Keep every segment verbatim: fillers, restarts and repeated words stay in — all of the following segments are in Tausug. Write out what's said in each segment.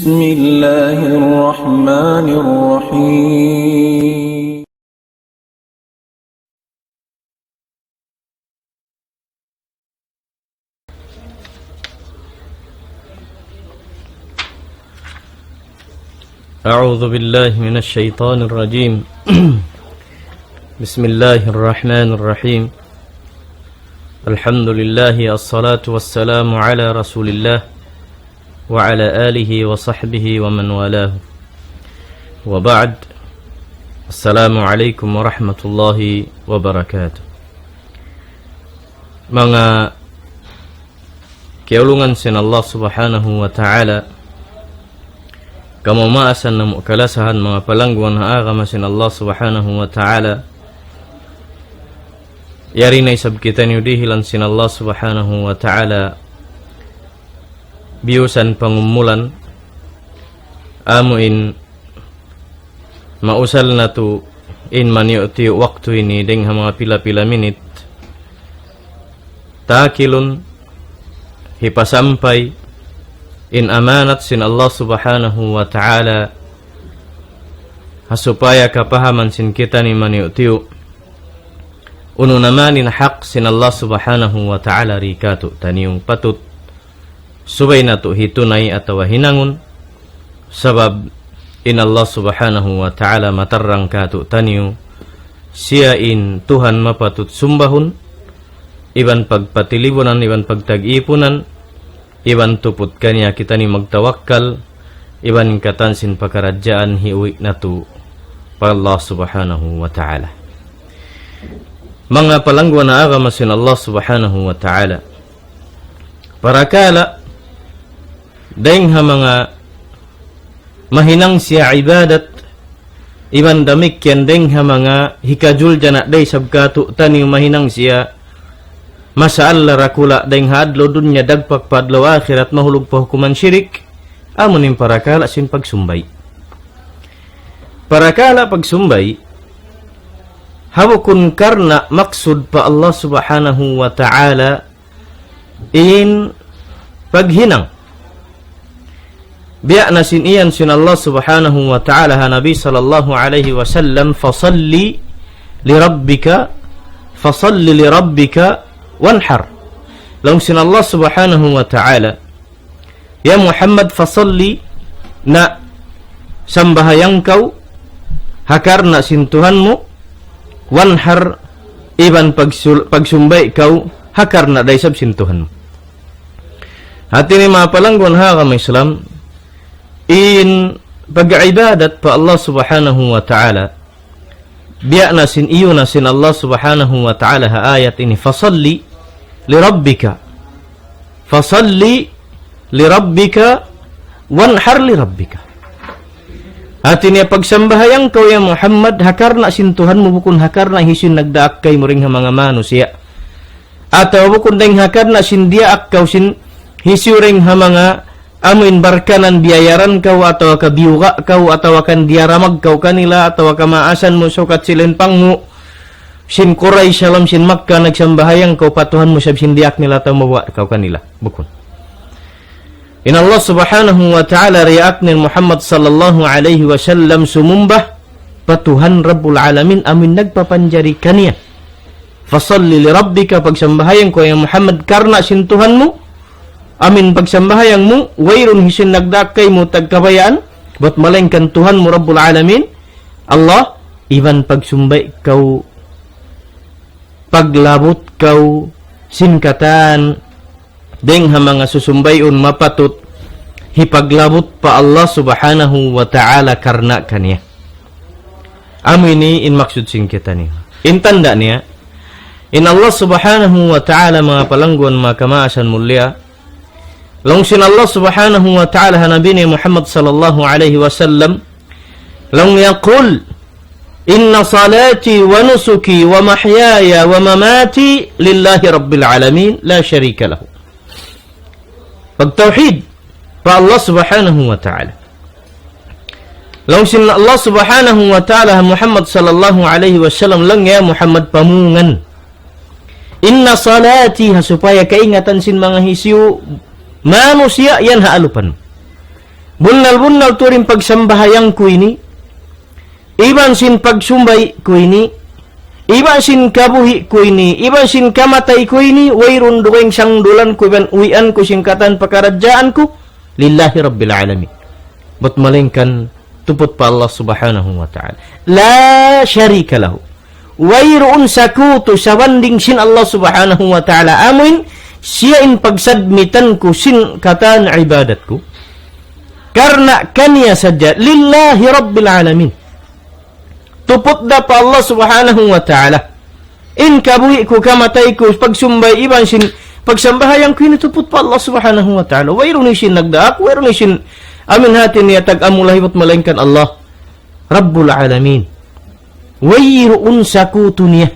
بسم الله الرحمن الرحيم. أعوذ بالله من الشيطان الرجيم. بسم الله الرحمن الرحيم. الحمد لله، الصلاة والسلام على رسول الله وعلى آله وصحبه ومن والاه. وبعد. السلام عليكم ورحمة الله وبركاته. Manga kiyaulungan sin Allah Subhanahu wa Ta'ala, kamaasan namu' kalasahan, manga palangguan ha agama sin Allah Subhanahu wa Ta'ala. Yari na isab kitaniyu dihilan sin Allah Subhanahu wa Ta'ala biyusan pangumulan, amu in mausal natu' in maniyu'-tiyu' waktu ini dayng ha manga pila-pila minit. Takilun, hipasampay in amanat sin Allah Subhanahu wa Ta'ala, ha supaya kapahaman sin kitaniyu maniyu'-tiyu'. Unu na man in hak sin Allah Subhanahu wa Ta'ala ri kātu'niyu, patut subay natu' hitunay atawa hinangun, sabab in Allah Subhanahu wa Ta'ala matarrang kātu'niyu, siya in Tuhan mapatut sumbahun, iban pagpatilibunan, iban pagtag-ipunan, iban tuput kaniya kitaniyu magtawakkal, iban in katan sin pakaradjaan hiuwi' natu' pa Allah Subhanahu wa Ta'ala. Manga palangguan ha agama sin Allah Subhanahu wa Ta'ala, parakala' dayng ha manga mahinang siya ibadat, iban damikkiyan dayng ha manga hikajul jana' da isab kātu'niyu mahinang siya, masya Allah, dakula' dayng ha adlaw dunya dagpak pa adlaw akhirat, mahulug pa hukuman shirik, amu in parakala' sin pagsumbay. Parakala' pagsumbay, ha bukun karna' maksud pa Allah Subhanahu wa Ta'ala in paghinang. Biya' na sin iyan sin Allah Subhanahu wa Ta'ala ha Nabi sallallahu alayhi wasallam, فصل لربك، فصل لربك وانحر. Laung sin Allah Subhanahu wa Ta'ala, "Ya Muhammad, فصل, na sambahayang kaw ha karna' sin Tuhan mu, وانحر, iban pagsul-, pagsumbay kaw ha karna' da isab sin Tuhan mu." Hati niya manga palangguan ha agama Islam, in pag-ibadat pa Allah Subhanahu wa Ta'ala, biya' na sin iyuna sin Allah Subhanahu wa Ta'ala ha ayat ini, فصل لربك، فصل لربك وانحر لربك. Hati niya pagsambahayang kaw ya Muhammad, ha karna' sin Tuhan mu, bukun ha karna' hisiyu in nagdaak kaymu dayng ha manga manusiya'. Atawa bukun dayng ha karna' sin diyaak kaw sin hisiyu dayng ha manga amu in barkanan biyayaran kaw, atawa ka biyuga' kaw, atawa kan diyaramag kaw kanila, atawa kamaasan mu sukat sila in panghu' sin Quraysh ha lawm sin Makkah, nagsambahayang kaw pa Tuhan mu isab sin diyaak nila atawa mabuga' kaw kanila. Bukun. In Allah Subhanahu wa Ta'ala diyaak niya in Muhammad sallallahu alayhi wasallam sumumba pa Tuhan Rabbul Alamin amu in nagpapanjari kaniya. فصل لربك, pagsambahayang kaw ya Muhammad karna' sin Tuhan mu, amu in pagsambahayang mu, wayruun hisiyu in nagdaak kaymu tagkabayaan, bat malaingkan Tuhan mu Rabbul Alamin, Allah, iban pagsumbay kaw, paglabut kaw, sin katan, dayng ha manga susumbayun mapatut hipaglabut pa Allah Subhanahu wa Ta'ala karna' kaniya. Amu ini in maksud sin kitaniyu. In tanda' niya, in Allah Subhanahu wa Ta'ala, manga palangguan, manga kamaasan mulia, laung sin Allah Subhanahu wa Ta'ala ha Nabi niya Muhammad sallallahu alayhi wasallam, laung niya, قل إن صلاتي ونسكي ومحياي ومماتي لله رب العالمين لا شريك له. Pagtawhid pa Allah Subhanahu wa Ta'ala. Laung sin Allah Subhanahu wa Ta'ala ha Muhammad sallallahu alayhi wasallam, laung niya Muhammad pamungan. إن صلاتي, ha supaya kaingatan sin manga hisiyu manusiya' yan ha alupan. Bunnal-bunnal tuud in pagsambahayang ku ini, iban sin pagsumbay ku ini, iban sin kabuhi' ku ini, iban sin kamatay ku ini, wayruun dugaing sangdulan ku iban uwian ku sin katan pakaradjaan ku, lillahi rabbil alamin. Bat malaingkan tuput pa Allah subhanahu wa ta'ala. La sharika lahu. Wayruun sakutu sabanding sin Allah subhanahu wa ta'ala. Amuin siya in pagsubmitan ku sin katan ibadat ku. Karna' kaniya sadja, lillahi rabbil alamin. Tuput da pa Allah subhanahu wa ta'ala. In kabuhi' ku, kamatay ku, pagsumbay iban sin pagsambahayang ku ini tuput pa Allah subhanahu wa ta'ala. Wayruun hisiyu in nagdaak, wayruun hisiyu in amin hati niya tag-amulahi bat malaingkan Allah rabbul alamin. Wayruun sakutu niya.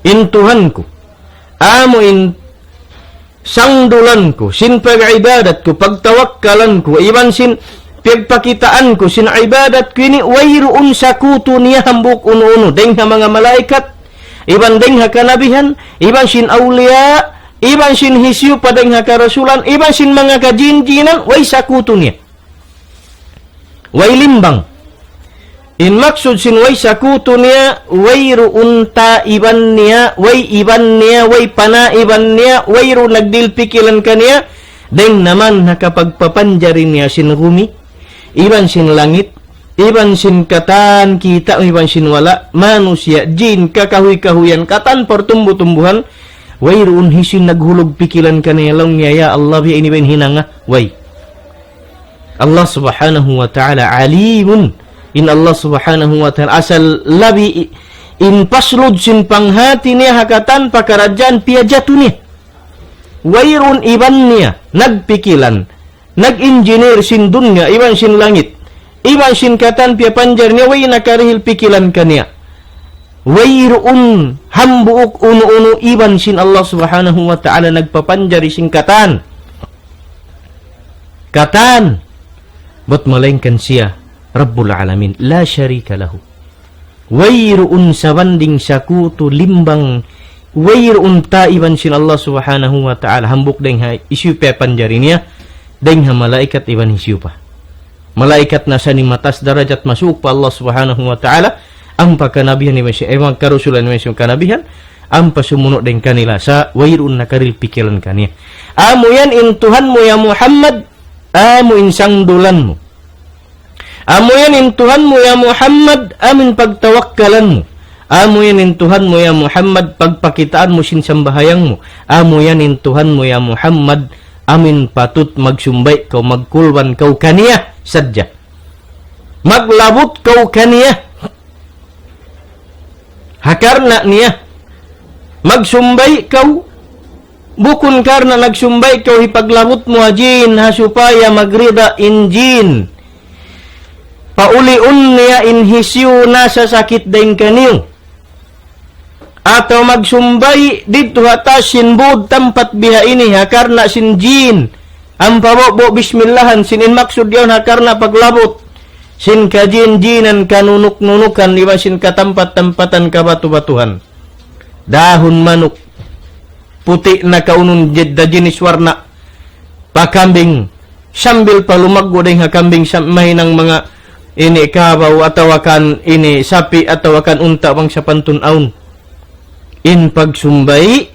In Tuhan ku, amu in sangdulan ku, sin pag-ibadat ku, pagtawakkalan ku, iban sin pagpakitaan ku, sin ibadat ku ini, wayruun sakutu niya hambuuk unu-unu, dayng ha manga malaikat, iban dayng ha kanabihan, iban sin awliya, iban sin hisiyu pa dayng ha karasulan, iban sin manga kajin-jinan, way sakutu niya. Way limbang. In maksud sin way sakutu niya, wayruun taiban niya, way iban niya, way panaiban niya, wayruun nagdihil pikilan kaniya, dayng naman ha kapagpapanjari niya sin gumi, iban sin langit, iban sin katan kita', iban sin wala', manusiya', jin, kakahuy-kahuyan, katan partumbu-tumbuhan, wayruun hisiyu in naghulug pikilan kaniya, laung niya, "Ya Allah, biya' ini ba in hinanga?" Way. Allah subhanahu wa ta'ala alimun. In Allah subhanahu wa ta'ala asal labi i-, in paslud sin panghati niya ha katan pakaradjaan piyajatu niya. Wayruun iban niya nagpikilan, nag-engineer sin dunya, iban sin langit, iban sin katan piyapanjari niya, way nakarihil pikilan kaniya. Wayruun hambuuk unu-unu iban sin Allah subhanahu wa ta'ala nagpapanjari sin katan. Katan. Bat malaingkan siya, Rabbul Alamin. La sharika lahu. Wayruun sabanding sakutu limbang, wayruun taiban sin Allah subhanahu wa ta'ala. Hambuuk dayng ha hisiyu piyapanjari niya, dayng ha malaikat iban hisiyu pa. Malaikat na sa ini mataas darajat masuuk pa Allah subhanahu wa ta'ala, ampa kanabihan iban sin, eh, manga karasulan iban sin kanabihan, ampa sumunu' dayng kanila sa' wayruun nakarihil pikilan kaniya. Amu yan in Tuhan mu ya Muhammad, amu in sangdulan mu. Amu yan in Tuhan mu ya Muhammad, amu in pagtawakkalan mu. Amu yan in Tuhan mu ya Muhammad, pagpakitaan mu sin sambahayang mu. Amu yan in Tuhan mu ya Muhammad, amu in patut magsumbay' kaw, magkulban kaw kaniya sadja. Maglabut kaw kaniya. Ha karna' niya. Magsumbay' kaw. Bukun karna' nagsumbay' kaw hipaglabut mu ha jin, ha supaya magrida in jin. Pauliun niya in hisiyu nasasakit dayng kaniyu. Atawa magsumbay' didtu ha taas sin būd tampat biha ini ha karna' sin jin. Ampa bu-, bu-, bismillahan sin in maksud yaun ha karna' paglabut. Sin kajin-jinan kanunuk-nunukan iban sin katampat-tampatan kabatu-batuhan. Dahun manuk. Puti' na kaunun jid da jinis warna'. Pa kambing. Sambil pa lumaggu' dayng ha kambing sam-, mahinang manga ini kabaw atawa kan ini sapi' atawa kan unta' bang sapantun awn. In pagsumbay',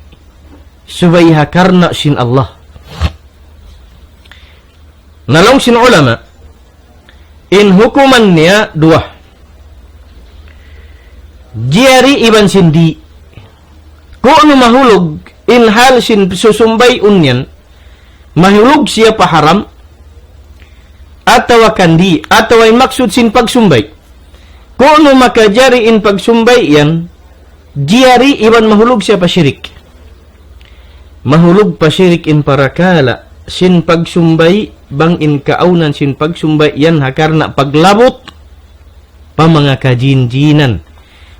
subay ha karna' sin Allah. Na laung sin ulama, in hukuman niya duwa. Jari iban sin di'. Kunu' mahulug in hal sin susumbayun yan, mahulug siya pa haram, atawa kan di', atawa in maksud sin pagsumbay'. Kunu' makajari in pagsumbay' yan, jari iban mahulug siya pa shirik. Mahulug pa shirik in parakala' sin pagsumbay' bang in kaawnan sin pagsumbay' yan ha karna' paglabut pa manga kajin-jinan.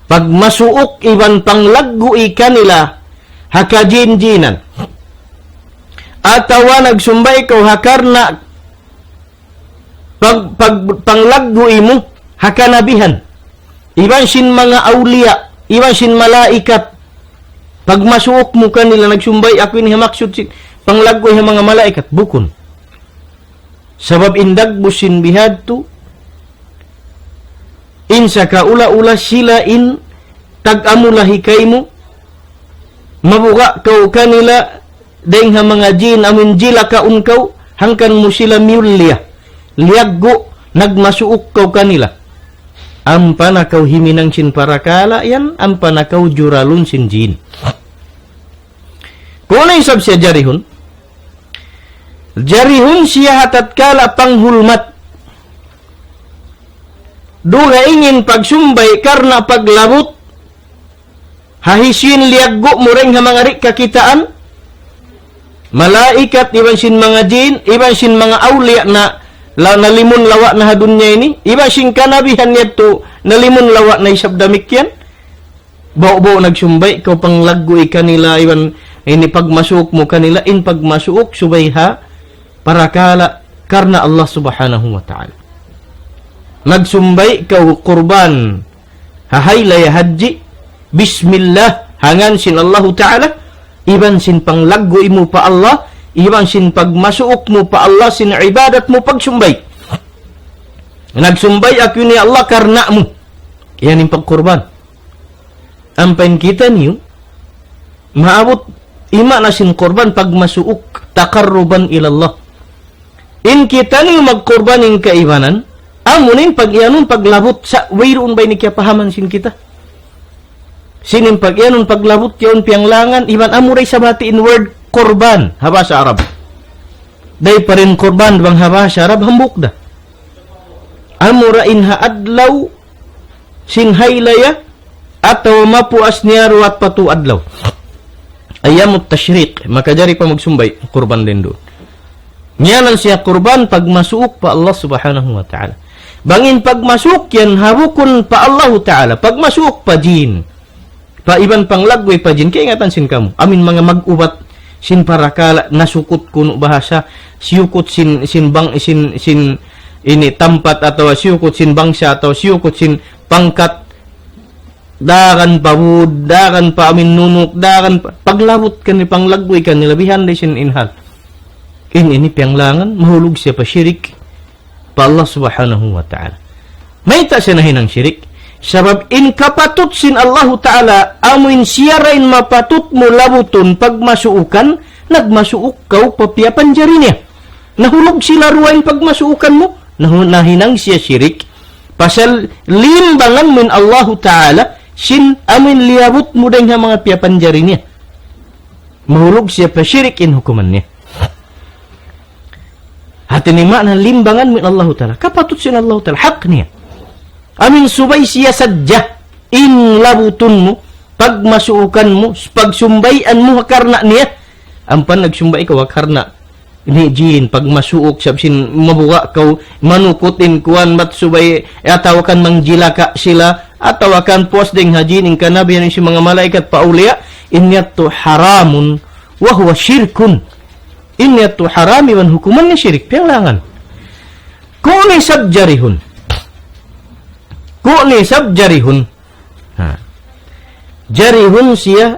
Pagmasuuk iban panglaggu' kanila ha kajin-jinan. Atawa nagsumbay' kaw ha karna' pag-, pag-, panglaggu' mu ha kanabihan. Iban sin manga awliya, iban sin malaikat. Pagmasuuk mu kanila nagsumbay' aku ini ha maksud sin panglaggu' ha manga malaikat. Bukun. Sabab in dagbus sin bihadtu, in sakaula-ula sila in tag-amulahi kaymu, mabuga' kaw kanila, dayng ha manga jin, amun jila kaun kaw, hangkan mu sila miyulliya. Liyaggu', nagmasuuk kaw kanila. Ampa na kaw himinang sin parakala' yan, ampa na kaw juralun sin jin. Kunu' isab siya jarihun. Jarihun siya ha tatkala panghulmat. Dugaing in pagsumbay karna' paglabut. Ha hisiyu in liyaggu' mu dayng ha manga di' kakitaan. Malaikat, iban sin manga jin, iban sin manga awliya na la-, nalimun lawa' na ha dunya ini, iban sin kanabihan yadtu, nalimun lawa' na isab damikkiyan. Ba'gu-ba'gu nagsumbay kaw panglaggu'i kanila, iban ini pagmasuuk mu kanila, in pagmasuuk subay ha parakala' karna' Allah Subhanahu wa Ta'ala. Nagsumbay kaw kurban ha haylaya hadji, bismillah, ha ngan sin Allahu Ta'ala, iban sin panglaggu'i mu pa Allah, iban sin pagmasuuk mu pa Allah, sin ibadat mu pagsumbay. Nagsumbay aku ini Allah karna' mu. Yan in pagkurban. Ampa in kitaniyu, maabut in maana sin kurban pagmasuuk, taqarruban ilallah. In kitaniyu magkurban in kaibanan, amu in pag-iyanun paglabut sa' wayruun ba ini kiyapahaman sin kita? Sin in pag-iyanun paglabut yaun piyanglangan, iban amu da isab hati in word kurban, ha bahasa Arab. Dayn pa in kurban bang ha bahasa Arab, hambuuk da. Amu da in ha adlaw sin haylaya, atawa mapuas niya duwa pa tū adlaw. Ayyamut tashriq, makajari pa magsumbay, kurban dayn duun. Ngiyanan siya kurban pagmasuuk pa Allah Subhanahu wa Ta'ala. Bang in pagmasuuk yan ha bukun pa Allahu Ta'ala, pagmasuuk pa jin. Pa iban panglaggu'i pa jin, kaingatan sin kamu. Amin manga mag-ubat sin parakala', nasukut kunu' bahasa, siyukut sin, sin bang, sin, sin ini tampat atawa siyukut sin bangsa atawa siyukut sin pangkat, daran pa bud, daran pa amin nunuk, daran pa, paglabut kan ni panglaggu'i kan nila bihan da sin in hal. In ini piyanglangan, mahulug siya pa shirik pa Allah Subhanahu wa Ta'ala. Mayta' siya nahinang shirik? Sabab in kapatut sin Allahu Ta'ala, amu in siya da in mapatut mu labutun pagmasuukan, nagmasuuk kaw pa piyapanjari niya. Nahulug sila duwa in pagmasuukan mu, nahu-, nahinang siya shirik. Pasal limbangan mu in Allahu Ta'ala, sin amu in liyabut mu dayn ha manga piyapanjari niya. Mahulug siya pa shirik in hukuman niya. Hati niya maana limbangan mu in Allahu Ta'ala. Kapatut sin Allahu Ta'ala. Hak niya. Amin subay siya sadja in labutun mu, pagmasuukan mu, pagsumbayan mu ha karna' niya. Ampa nagsumbay kaw ha karna' ini jin, pagmasuuk sab sin mabuga' kaw, manukut in kuwan bat subay, atawa kan mangjilaka sila, atawa kan puas dayn ha jin, in kanabihan sin manga malaikat pa awliya, in yadtu haramun, wa huwa shirkun. In yadtu haram iban hukuman niya shirik, piyanglangan. Kunu' isab jarihun. Kunu' isab jarihun. Ha. Jarihun siya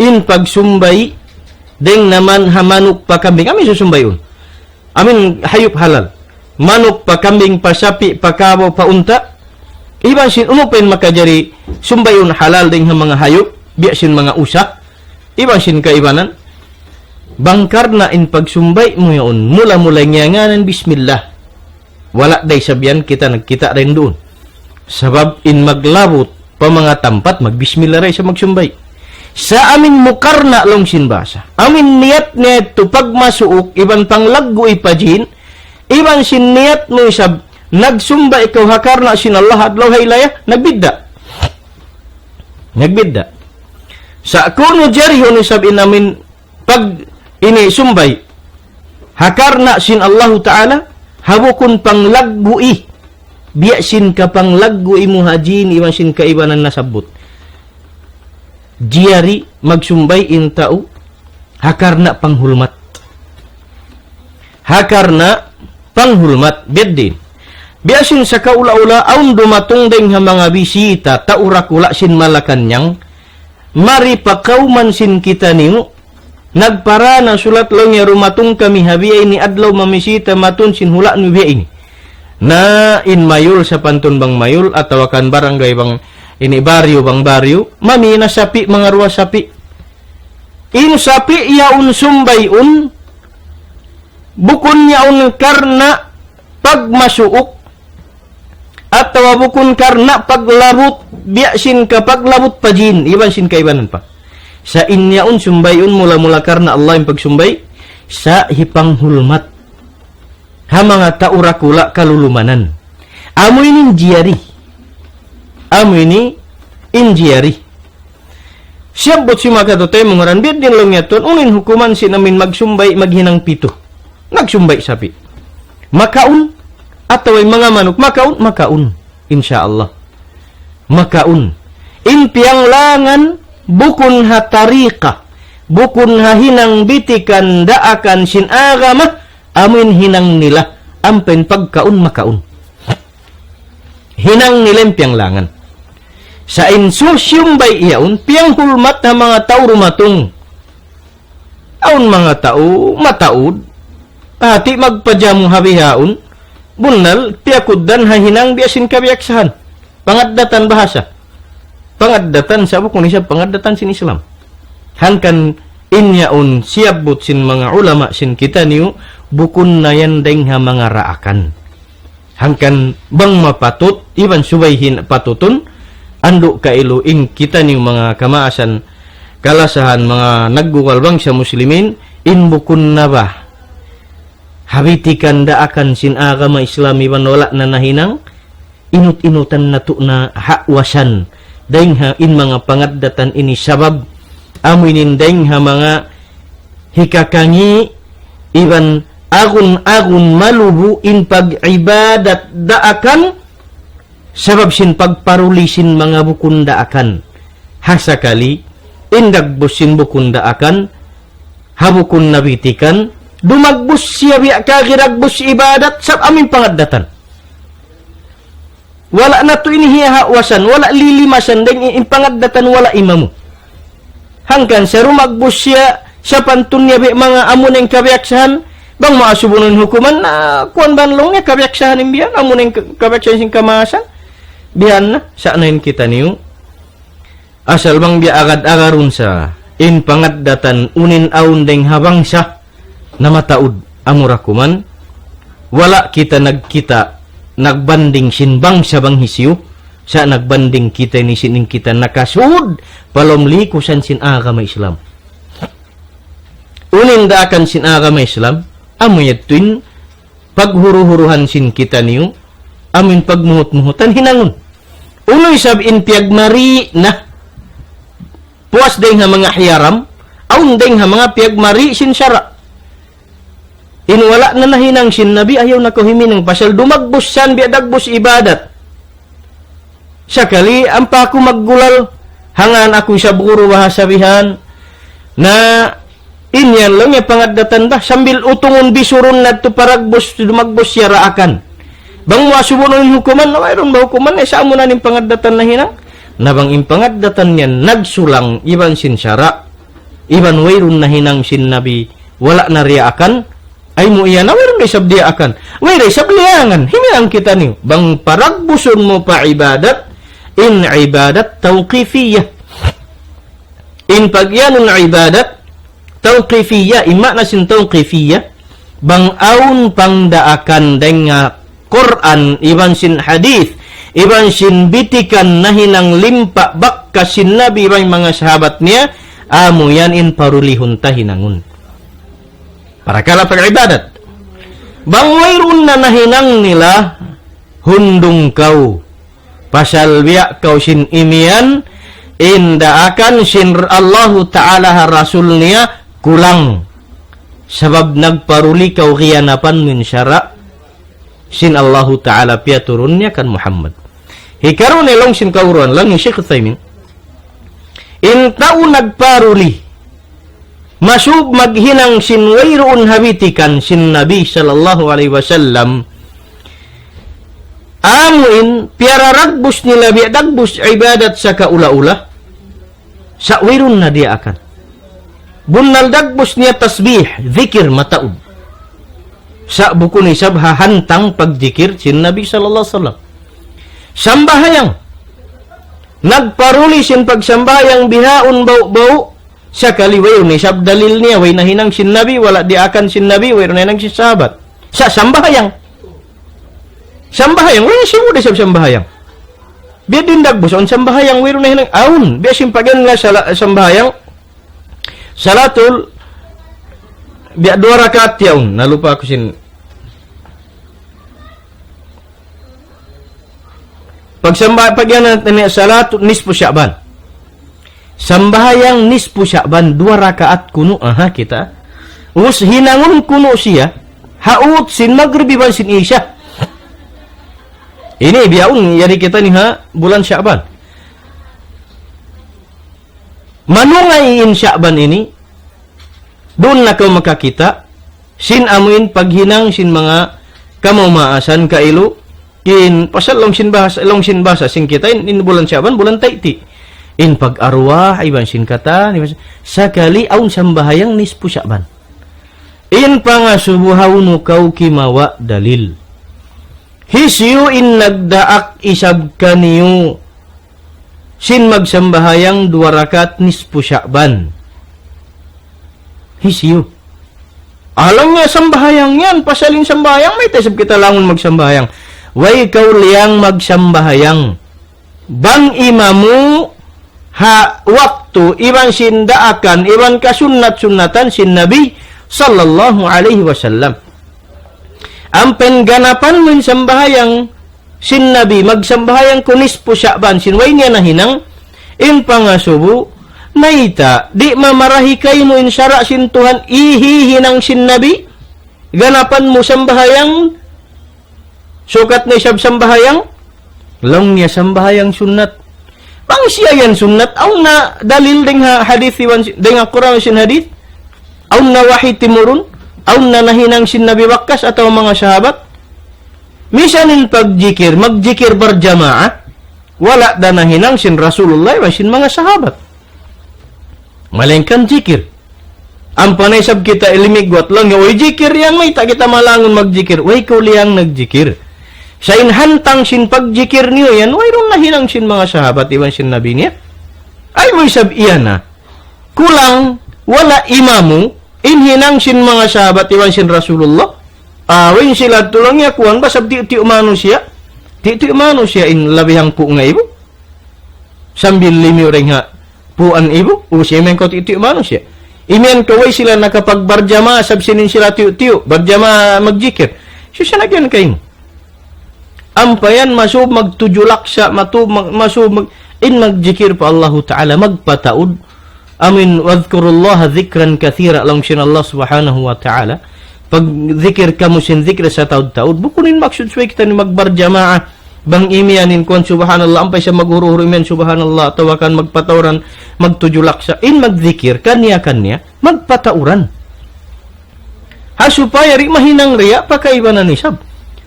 in pagsumbay dayn ha man-, ha manuk pa kambing. Amin susumbayun. Amin hayup halal. Manuk pa kambing, pa sapi', pa kabaw, pa unta'. Iban sin unu pa in makajari sumbayun halal dayn ha manga hayup, biya' sin manga usa. Iban sin kaibanan. Bang karna' in pagsumbay mu yaun, mula-mula ngiyanganan bismillah. Wala' da isab yan kita nagkita' dayn duun. Sabab in maglabut pa manga tampat, magbismillah da isab magsumbay. Sa' amin mu karna' laung sin bahasa. Amin niyat niya yadtu pagmasuuk, iban panglaggu'i pa jin, iban sin niyat mu isab, nagsumbay kaw ha karna' sin Allah adlaw haylaya, nagbidda'. Nagbidda'. Sa' kunu' jarihun isab in amin pag ini sumbay ha karna' sin Allahu Ta'ala, ha bukun panglaggu'i, biya' sin kapanglaggu'i mu ha jin iban sin kaibanan nasabbut. Jari magsumbay in tau ha karna' panghulmat. Ha karna' panghulmat, biya' diin. Biya' sin sakaula-ula, awn dumatung dayn ha manga bisita, tau dakula' sin Malacañang, mari pa kawman sin kitaniyu, Nagpara na sulat laung niya, dumatung kami ha biya' ini adlaw mamisita matun sin hula' niyu biya' ini. Na in mayul sapantun bang mayul atawa kan barangay bang ini baryu bang baryu, mami na sapi', manga duwa sapi'. In sapi' yaun sumbayun, bukun yaun karna' pagmasuuk, atawa bukun karna' paglabut, biya' sin kapaglabut pa jin, iban sin kaibanan pa. Sa' in yaun sumbayun mula-mula karna' Allah in pagsumbay, sa' hipanghulmat ha manga tau dakula' kalulumanan. Amu ini in jari. Amu ini in jari. Siyabbut sin manga kataymanghuran, biya' diin laung niya tuwan, unu in hukuman sin amin magsumbay, maghinang pitu. Nagsumbay sapi'. Makaun, atawa in manga manuk, makaun, makaun. Insya Allah. Makaun. In piyanglangan, bukun ha tariqa, bukun ha hinang bitikan daakan sin agama, amu in hinang nila, ampa in pagkaun makaun. Hinang nila in piyanglangan. Sa' in siyumbay yaun, piyanghulmat ha manga tau dumatung. Awn manga tau mataud, hati magpajamu ha bihaun, bunnal piyakugdan ha hinang biya' sin kabiyaksahan. Pangaddatan bahasa. Pangaddatan sa' bukun isab pangaddatan sin Islam. Hangkan in yaun siyabbut sin manga ulama sin kitaniyu, bukun na yan dayng ha manga daakan. Hangkan bang mapatut, iban subay hin patutun, andu' kailu in kitaniyu manga kamaasan, kalasahan, manga naggugal bangsa Muslimin, in bukun na ba ha bitikan daakan sin agama Islam iban wala' na nahinang, inut-inutan natu' na hawasan dayng ha in manga pangaddatan ini sabab amu ini in dayng ha manga hikakangi' iban agun-agun malubu in pag-ibadat daakan sabab sin pagparuli sin manga bukun daakan. Ha sakali, in dagbus sin bukun daakan, ha bukun na bitikan, dumagbus siya biya' kagi dagbus ibadat, sabab amu in pangaddatan. Wala' natu' ini hiyahawasan, wala' lilimasan, dayng in pangaddatan wala' imamu. Hangkan sa' dumagbus siya, sapantun niya biya' manga amu na in kabiyaksahan, bang mu asubunun hukuman, na kuwan ba laung niya kabiyaksahan in biya', amu na in ka-, kabiyaksahan sin kamaasan. Biya' na, sa' na in kitaniyu. Asal bang biya' agad-agarun sa, in pangaddatan unu in awn dayng ha bangsa, na mataud amu ra kuman, wala' kita nagkita' nagbanding sin bangsa bang hisiyu, sa' nagbanding kita ini sin in kita nakasud pa lawm likusan sin agama Islam. Unu in daakan sin agama Islam, amu yadtu in paghuru-huruhan sin kitaniyu, amu in pagmuhut-muhutan hinangun. Unu isab in piyagmari na puas dayng ha manga hiyaram, awn dayng ha manga piyagmari sin sara'. In wala' na nahinang sin Nabi, ayaw na kaw huminang pasal dumagbus san biya' dagbus ibadat. Sakali, ampa aku maggulal, hangkan aku isab guru bahasa bihan. Na, in yan laung niya pangaddatan ba, sambil utungun bisurun natu' pa dagbus, dumagbus siya daakan. Bang mu asubunun in hukuman, na wayruun ba hukuman, eh, sa' amu na in pangaddatan nahinang. Na bang in pangaddatan yan nagsulang iban sin sara', iban wayruun nahinang sin Nabi, wala' na diyaakan, ay mu iyan na wayruun da isab diyaakan. Wayruun da isab liyangan, himinang kitaniyu. Bang pa dagbusun mu pa ibadat, in ibadat tawqifiyah. In pagiyanun ibadat tawqifiyah, in maana sin tawqifiyah, bang awn pangdaakan dayng ha Qur'an, iban sin hadith, iban sin bitikan nahinang limpa' bakas sin Nabi iban manga sahabat niya, amu yan in parulihun ta hinangun. Parakala' pag-ibadat. Bang wayruun na nahinang nila, hundung kaw. Pasal biya' kaw sin imiyan, in daakan sin Allahu Ta'ala ha Rasul niya kulang. Sabab nagparuli kaw kiyanapan min sara' sin Allahu Ta'ala piyaturun niya kan Muhammad. Hikaruwa laung sin kaguruan laung hi Sheikh Uthaymin, in tau nagparuli, masub maghinang sin wayruun ha bitikan sin Nabi sallallahu alayhi wasallam, amu in piyararagbus nila biya' dagbus ibadat sakaula-ula, sa' wayruun na diyaakan. Bunnal dagbus niya tasbih, zikir mataud. Sa' bukun isab ha hantang pagjikir sin Nabi sallallahu alayhi wasallam. Sambahayang. Nagparuli sin pagsambahayang bihaun ba'u-ba'u, sakali wayruun isab dalil niya, way nahinang sin Nabi, wala' diyaakan sin Nabi, wayruun nahinang sin sahabat. Sa' sambahayang. Sambahayang, way simud isab sambahayang. Biya' diin dagbus, awn sambahayang, wayruun nahinang, awn. Biya' sin pagyan nga sala-, sambahayang, salatul, biya' duwa rakaat yaun. Nalupa ku sin. Pagsamba-, pagyan natin niya salatul nisfu Sha'ban. Sambahayang nisfu Sha'ban, duwa rakaat kunu', aha, kita. Us hinangun kunu' siya, haut sin Maghrib iban sin Isha. Ini bihaun, yari kita ini ha, bulan Sha'ban. Manungay in Sha'ban ini, duun na kaw makakita', sin amuin paghinang sin manga kamaasan kailu, in pasal laung sin bahasa, laung sin bahasa, sin kita in, in bulan Sha'ban, bulan tay'ti. In pag-arwah, iban sin katan, iban sin, sakali awn sambahayang nisfu Sha'ban. In pangasubu hawnu kaw kimawa' dalil. Hisiyu in nagdaak isab kaniyu sin magsambahayang duwa rakaat nisfu Sha'ban. Hisiyu. Alam niya sambahayang yan, pasal in sambahayang, mayta' isab kita langun magsambahayang. Way kaw liyang magsambahayang. Bang imamu ha waktu, iban sin daakan, iban kasunnat-sunnatan sin Nabi sallallahu alayhi wasallam. Ampa in ganapan mu in sambahayang sin Nabi, magsambahayang kaw nisfu Sha'ban, sin way niya nahinang, in pangasubu, mayta', di' mamarahi kaymu in sara' sin Tuhan, hihinang sin Nabi, ganapan mu sambahayang, sukat na isab sambahayang, laung niya sambahayang sunnat. Bang siya yan sunnat, awn na dalil dayn ha hadith iban si-, dayn ha Qur'an sin hadith, awn na wahi timurun, awn na nahinang sin Nabi bakas atawa manga sahabat. Misan in pagjikir, magjikir barjamaah, wala' da nahinang sin Rasulullah iban sin manga sahabat. Malaingkan jikir. Ampa na isab kita ilimigwat laung niya, "Uy, jikir yan, mayta' kita malangun magjikir." Way kaw liyang nagjikir. Sa' in hantang sin pagjikir niyu yan, wayruun nahinang sin manga sahabat iban sin Nabi niya. Ay mu isab iyan na. Kulang, wala' imamu, in hinang sin manga sahabat iban sin Rasulullah. Ah, way sila tulang ya kuwan, basta tiyu'-tiyu' manusiya'. Tiyu'-tiyu' manusiya' in labi hangpu' nga ibu. Sambil limiyu dayn ha puan ibu, u siya man kaw tiyu'-tiyu' manusiya'. Imiyan kaw way sila nakapagbarjama, sabab sin in sila tiyu'-tiyu', barjama magjikir. Siya siya nagyan kaymu. Ampa yan, masub magtujulak sa, matub mag-, masub mag-, in magjikir pa Allahu Ta'ala, magpataud. Amin, "Wadhkurullaha dhikran kathira," laung sin Allah Subhanahu wa Ta'ala. Pagzikir kamu sin zikir sataud-taud. Bukun in maksud subay kita ini magbarjamaah. Bang imiyan in kuwan subhanallah, ampa isab maghuru-huru imiyan subhanallah, atawa kan magpatauran, magtujulak sa. In magzikir, kaniya-kaniya, magpatauran. Ha supaya di' mahinang riya' pa kaibanan isab.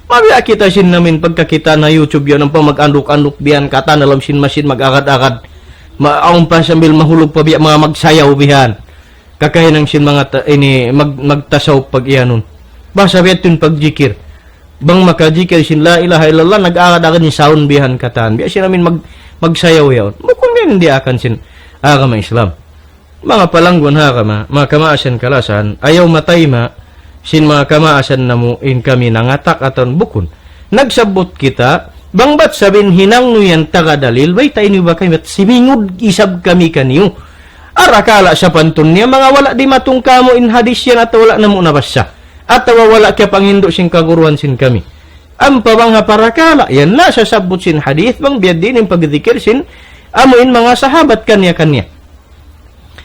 Mabiya' kita sin amin pagkakita' na YouTube yan, ampa mag-anduk-anduk biya' yan katan ha lawm sin masjid mag-agad-agad. Ma-, awn pa sambil mahulug pa biya' manga magsayaw biya' yan. Kakahinang sin manga ta-, ini mag-, magtasawuf pag-iyanun. Basta biya' yadtu in pagjikir. Bang makajikir sin la ilaha illallah, nag-agad-agad in sound biya' yan katan. Biya' sin amin mag-, magsayaw yaun. Bukun yan in diyaakan sin agama Islam. Manga palangguan ha agama, manga kamaasan kalasahan, ayaw matayma' sin manga kamaasan namu' in kami nangatak atawa bukun. Nagsabbut kita, bang bat sabab in hinang niyu yan taga dalil, baytai niyu ba kami, bat simingud isab kami kaniyu. Arakala' sapantun niya, manga wala' dimatung kāmu' in hadis yan atawa wala' namu' nabassa. Atawa wala' kiyapanghindu' sin kaguruhan sin kami. Ampa bang ha parakala', yan na sasabbut sin hadis, bang biya' diin in pagdikir sin, amu in manga sahabat kaniya-kaniya.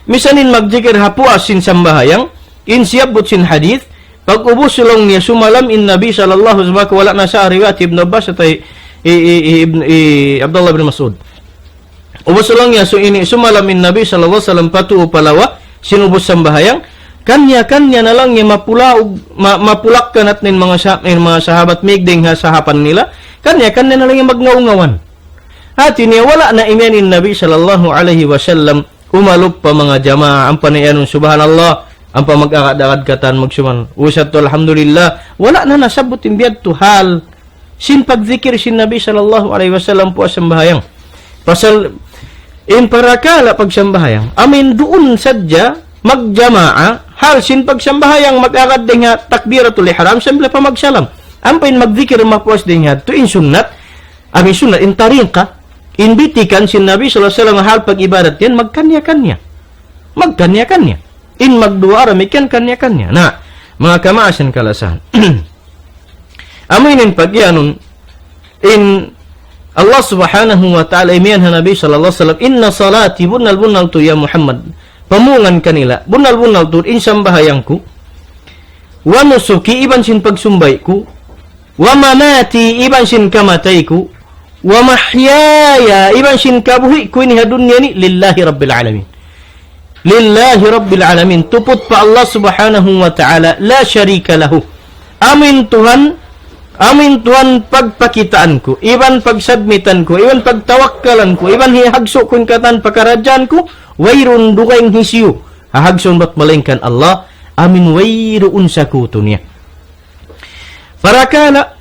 Misan in magjikir ha puas sin sambahayang, in siyabbut sin hadith, pag-ubus laung niya sumalam in Nabi sallallahu alayhi wasallam, wala' na sa riwayat Ibn Abbas atawa hi, hi, hi, hi Ibn, hi Abdullah bin Mas'ud. Ubus laung niya, su-, ini, sumalam in Nabi sallallahu alayhi wasallam pa tuu pa lawa, sin ubus sambahayang, kaniya-kaniya na laung niya mapulaug, ma-, mapulak kanat in manga sa-, in manga sahabat migding ha sahapan nila, kaniya-kaniya na laung niya magngaw-ngawan. Hati niya wala' na imiyan in Nabi sallallahu alayhi wasallam umalup pa manga jamaa, ampa na iyanun subhanallah, ampa mag-agad-agad katan magsuman. Usat tu alhamdulillah, wala' na nasabbut in biya' tu hal sin pagdikir sin Nabi sallallahu alayhi wasallam puas sambahayang. Pasal in parakala' pagsambahayang, amin duun sadja magjamaa, hal sin pagsambahayang mag-agad dayn ha takbiratul ihram sambil pa magsalam. Ampa in magdikir mapuas dayn ha tu in sunnat, amin sunnat, in tariqa, in bitikan sin Nabi sallallahu alayhi wasallam hal pag-ibadat yan, magkanya-kanya. Magkanya-kanya. In magduwa damikkiyan kanya-kanya. Na, manga kamaasan kalasahan. Amu ini in pagiyanun, in Allah subhanahu wa ta'ala imiyan ha Nabi sallallahu alayhi wasallam, "Inna salati," bunnal-bunnal tu ya Muhammad, pamungan kanila, bunnal-bunnal tu in sambahayang ku, "wa nusuki," iban sin pagsumbay ku, "wa mamati," iban sin kamatay ku, "wa mahyaya," iban sin kabuhi' ku ini ha dunya ini, "lillahi rabbil alamin." "Lillahi rabbil alamin." Tuput pa Allah subhanahu wa ta'ala, "la sharika lahu." Amin Tuhan, amin Tuhan pagpakitaan ku, iban pagsubmitan ku, iban pagtawakkalan ku, iban hihagsu' ku in katan pakaradjaan ku, wayruun dugaing hisiyu hahagsuun bat malaingkan Allah, amin wayruun sakutu niya. Parakala',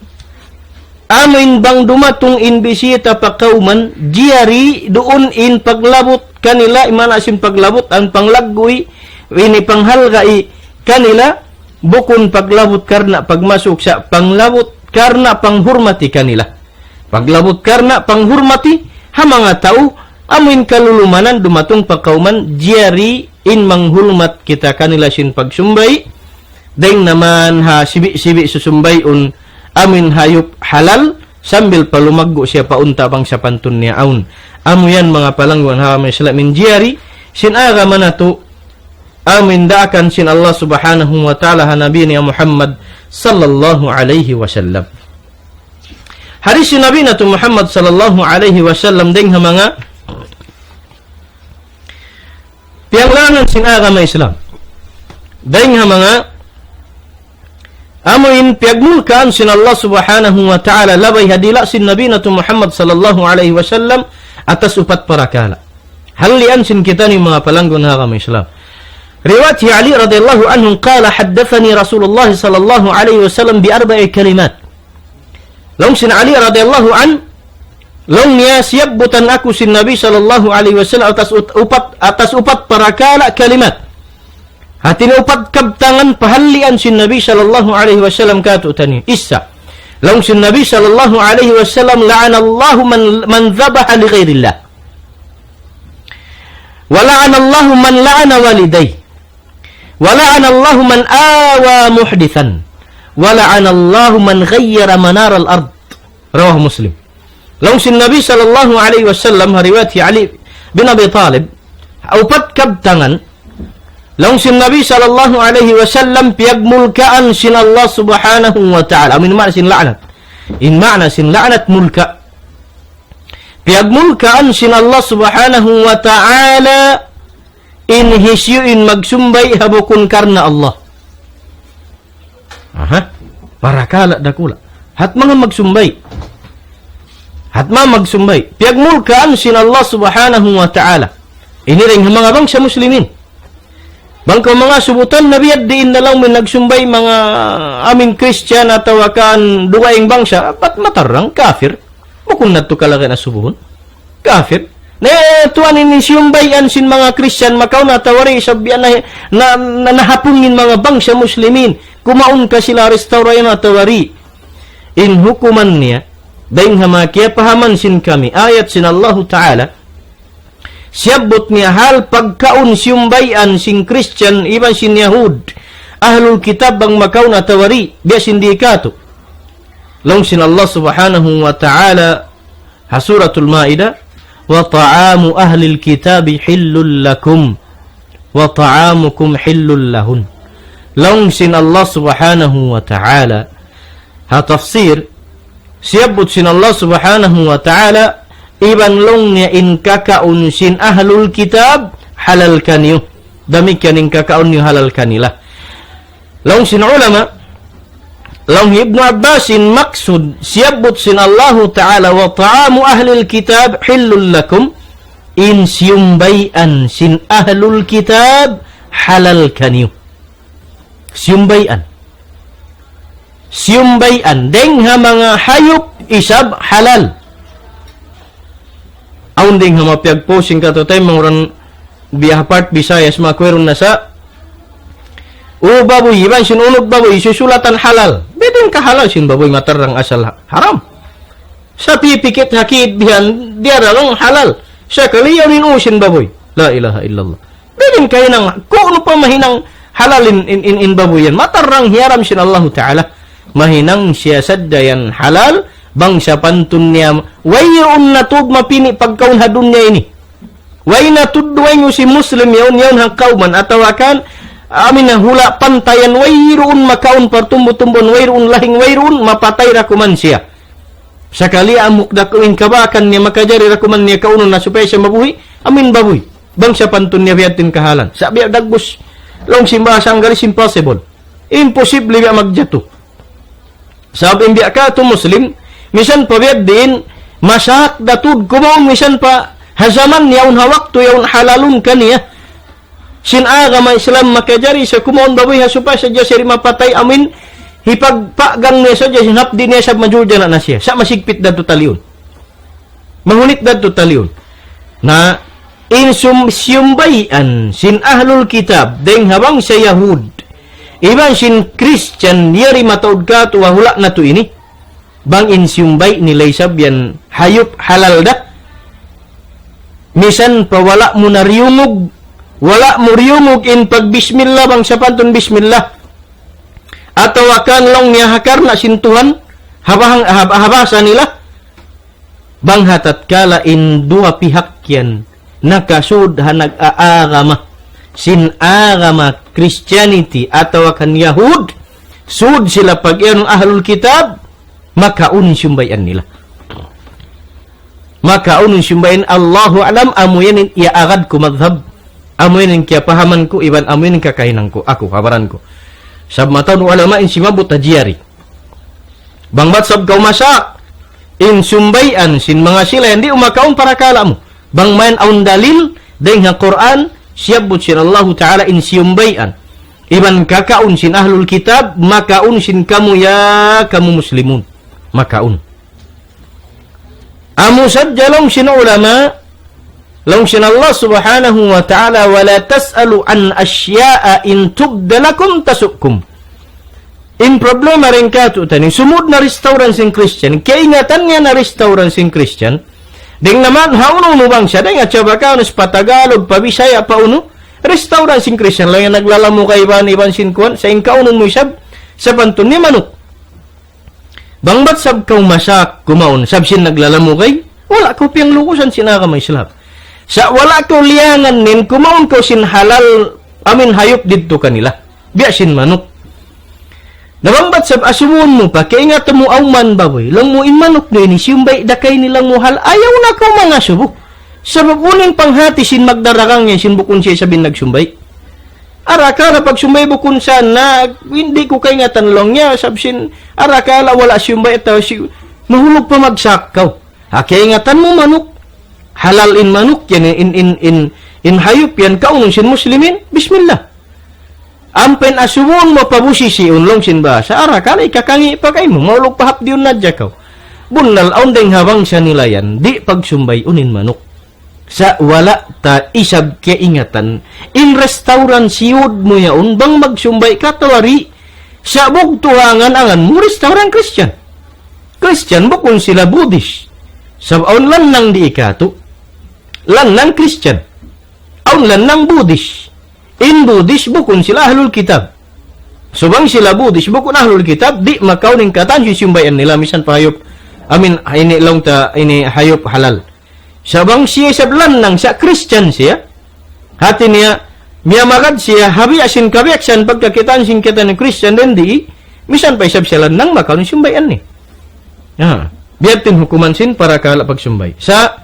amu in bang dumatung in bisita pa kawman, jari duun in paglabut kanila, in maana sin paglabut, in panglagguy, ini panghalgai kanila, bukun paglabut karna' pagmasuk sa' panglabut karna' panghurmati kanila. Paglabut karna' panghurmati, ha manga tau, amu in kalulumanan dumatung pa kawman, jari in manghurmat kita kanila sin pagsumbay, dayn naman ha sibi'-sibi' susumbayun, amu in hayup halal, sambil pa lumaggu' siya pa unta' bang sapantun niya awn. Amu yan manga palangguan ha agama Islam in jari, sin agama natu', amu in daakan sin Allah subhanahu wa ta'ala ha Nabi niya Muhammad sallallahu alayhi wasallam. Hadis sin Nabi natu' Muhammad sallallahu alayhi wasallam dayn ha manga piyanglangan sin agama Islam. Dayn ha manga amu in piyagmulkaan sin Allah subhanahu wa ta'ala labay ha dila' sin Nabi natu' Muhammad sallallahu alayhi wasallam atas upat parakala'. Hallian sin kitaniyu manga palangguan ha agama Islam. Riwayat hi Ali radiyallahu anhu qala, "Haddathani Rasulullah sallallahu alayhi wasallam bi arba'i kalimat." Laung sin Ali radiyallahu anhu, laung niya, siyabbutan aku sin Nabi sallallahu alayhi wasallam atas ut-, upat, atas upat parakala' kalimat. Hati niya upat kabtangan pahallian sin Nabi sallallahu alayhi wasallam kātu'niyu. Isa. Laung sin Nabi sallallahu alayhi wasallam, "La'anallahu man, man dhabaha li ghayrillah. Wa la'anallahu man la'ana walidayh. Wa la'anallahu man awa muhdithan. Wa la'anallahu man ghayyara manaral ard." Rawahu Muslim. Laung sin Nabi sallallahu alayhi wasallam, ha riwayat hi Ali bin Abi Talib, upat kabtangan, laung sin Nabi sallallahu alayhi wasallam, piyagmulkaan sin Allah subhanahu wa ta'ala. Amu in maana sin la'nat. In maana sin la'nat mulka. Piyagmulkaan sin Allah subhanahu wa ta'ala in hisiyu in magsumbay ha bukun karna' Allah. Aha. Parakala' dakula'. Hat manga magsumbay. Hat manga magsumbay. Piyagmulkaan sin Allah subhanahu wa ta'ala. Ini dayn ha manga bangsa muslimin. Bang kaw manga subutan na biya' diin na laung mu in nagsumbay manga amin Christian atawa kan dugaing bangsa, bat matarrang kafir. Bukun natu' kalagihan asubuhun. Kafir. Na, tuwan ini siyumbayan sin manga Christian, makaun atawa di', sabihan na, na, na, nahapung in manga bangsa muslimin. Kumaun ka sila restaurant atawa di'. In hukuman niya, dayn ha manga kiyapahaman sin kami, ayat sin Allahu Ta'ala, siyabbut niya hal pagkaun siyumbayan sin Christian, iban sin Yahud, ahlul kitab bang makaun atawa di', biya' sin di' katu'. Laung sin Allah Subhanahu wa Ta'ala, ha Suratul Ma'idah, "Wa ta'amu ahlil kitabi hillul lakum, wa ta'amukum hillul lahun." Laung sin Allah Subhanahu wa Ta'ala, ha tafsir, siyabbut sin Allah Subhanahu wa Ta'ala, iban laung niya in kakaun sin ahlul kitab, halal kaniyu. Damikkiyan in kakaun niyu halal kanila. Laung sin ulama, laung Ibnu Abbas in maksud, siyabbut sin Allahu Ta'ala, "Wa ta'amu ahlil kitab hillul lakum." In siyumbay'an sin ahlul kitab halal kaniyu. Siyumbay'an. Siyumbay'an. Dayng ha manga hayup isab halal. Awn dayng ha mapiyagposting katu' tay manga uran biya' ha part Visayas, makuwerun na sa. O babuy, iban sin unut babuy, susulatan halal. Biyadiin ka halal sin babuy, matarrang asal ha-, haram. Sa' pipikit hakit bihan, diyara laung halal. Sakali yaun in u sin babuy. La ilaha illallah. Biyadiin ka hinang, kunu' pa mahinang halal in, in, in, in babuy yan. Matarrang hiyaram sin Allahu Ta'ala. Mahinang siya sadja yan halal, bang sapantun niya, wayruun na tuud mapini' pagkaun ha dunya ini. Way na tuud dugaing sin Muslim yaun, yaun ha kawman, atawa kan, amin na hula' pantayan, wayruun makaun partumbu-tumbuhan, wayruun lahing, wayruun mapatay da kuman siya. Sakali hambuuk da kuman in kabakan niya, makajari da kuman niya kaunun na supaya siya mabuhi', amin babuy. Bang sapantun niya biyadiin kahalan. Sa' biya' dagbus, laung sin bahasa Anggalis, impossible. Imposible biya' magjatu. Sabab in biya' katu' Muslim, misan pa biyadiin, masaak da tuud kumaun misan pa ha jaman yaun ha waktu yaun halalun kaniya. Sin agama Islam makajari sa kumaun babuy ha supaya sadja siya di' mapatay amin, hipagpagang niya sadja sin hapdi' niya sa' majuljana na siya. Sa' masigpit da tuud taliun. Mahunit da tuud taliun. Na in sum-, siyumbay'an sin ahlul kitab, dayng ha bangsa Yahud, iban sin Christian, yari mataud katu' ha hula' natu' ini. Bang in siyumbay' nila isab yan hayup halal da. Misan pa wala' mu na riyungug, wala' mu riyungug in pagbismillah, bang sapantun bismillah. Atawa kan laung niya ha karna' sin Tuhan, ha bahang-, ha, ha bahasa nila. Bang ha tatkala in duwa pihak yan nakasud ha nag-aagama sin agama Christianity atawa kan Yahud, sud sila pag-iyanun ahlul kitab, makaun in siyumbay'an nila. Makaun in siyumbay'an, Allahu a'lam, amu yan in iyaagad ku madhab, amu yan in kiyapahaman ku, iban amu yan in kakahinang ku, aku, kabaran ku. Sabab mataud ulama in simabut ha jari. Bang bat sab kaw masa, in sumbay'an sin manga sila yan di' umakaun parakala' mu. Bang mayan awn dalil, dayng ha Qur'an, siyabbut sin Allahu Ta'ala in siyumbay'an. Iban kakaun sin ahlul kitab, makaun sin kamu ya kamu muslimun. Makaun. Amu sadja laung sin ulama, laung sin Allah Subhanahu wa Ta'ala, ولا تسألوا عن أشياء إن تبد لكم تسؤكم. In problema dayn kātu'niyu, sumud na restaurant sin Christian, kaingatan niya na restaurant sin Christian, dayng naman ha unu-unu bangsa, dayng ha Chavacano, pa Tagalog, pa Bisaya, pa unu, restaurant sin Christian, laung niya naglalamukay iban, iban sin kuwan, sa' in kaunun mu isab, sapantun niya manuk. Bang bat sab kaw masa kumaun, sab sin naglalamukay, wala' kaw piyanglugusan sin agama Islam. Sa' wala' kaw liyangan in kumaun kaw sin halal, amin hayup didtu kanila. Biya' sin manuk. Na bang bat sab asubuhun mu pa, kaingatan mu awn babuy, laung mu in manuk niyu ini, siyumbay' da kayni laung mu hal-, ayaw na kaw mangasubu. Sabab unu in panghati sin magdaragang yan, sin bukun siya isab in nagsumbay'. Arakala' pagsumbay' bukun sa na, di' ku kaingatan laung niya, sab sin, arakala' wala' siyumbay' atawa si, mahulug pa magsakaw. Ha, kaingatan mu manuk, halal in manuk yan, in, in, in, in hayup yan, kaunun sin Muslimin, bismillah. Ampa in asubuhun mu pa busisiun laung sin bahasa, arakala' ikakangi' pa kaymu, mahulug pa hapdiun na hadja kaw. Bunnal awn dayng ha bangsa nila yan, di' pagsumbay'un in manuk. Sa' wala' ta isab kaingatan, in restaurant siyud mu yaun, bang magsumbay' ka atawa di', sa' bugtu' ha angan-angan mu restaurant Christian. Christian bukun sila Buddhist. Sabab awn lannang di' katu'. Lannang Christian. Awn lannang Buddhist. In Buddhist bukun sila ahlul kitab. So bang sila Buddhist bukun ahlul kitab, di' makaun in katan siyumbay'an nila misan pa hayup. Amin, ini laung ta, ini hayup halal. Sa' bang siya isab lannang, sa' Christian siya. Hati niya, miyamagad siya, ha biya' sin kabiyaksahan pagkakitaan sin kita in Christian, dayn di, misan pa isab siya lannang, makaun in siyumbay'an niya. Ha, biya' ha yan in hukuman sin parakala' pagsumbay'. Sa'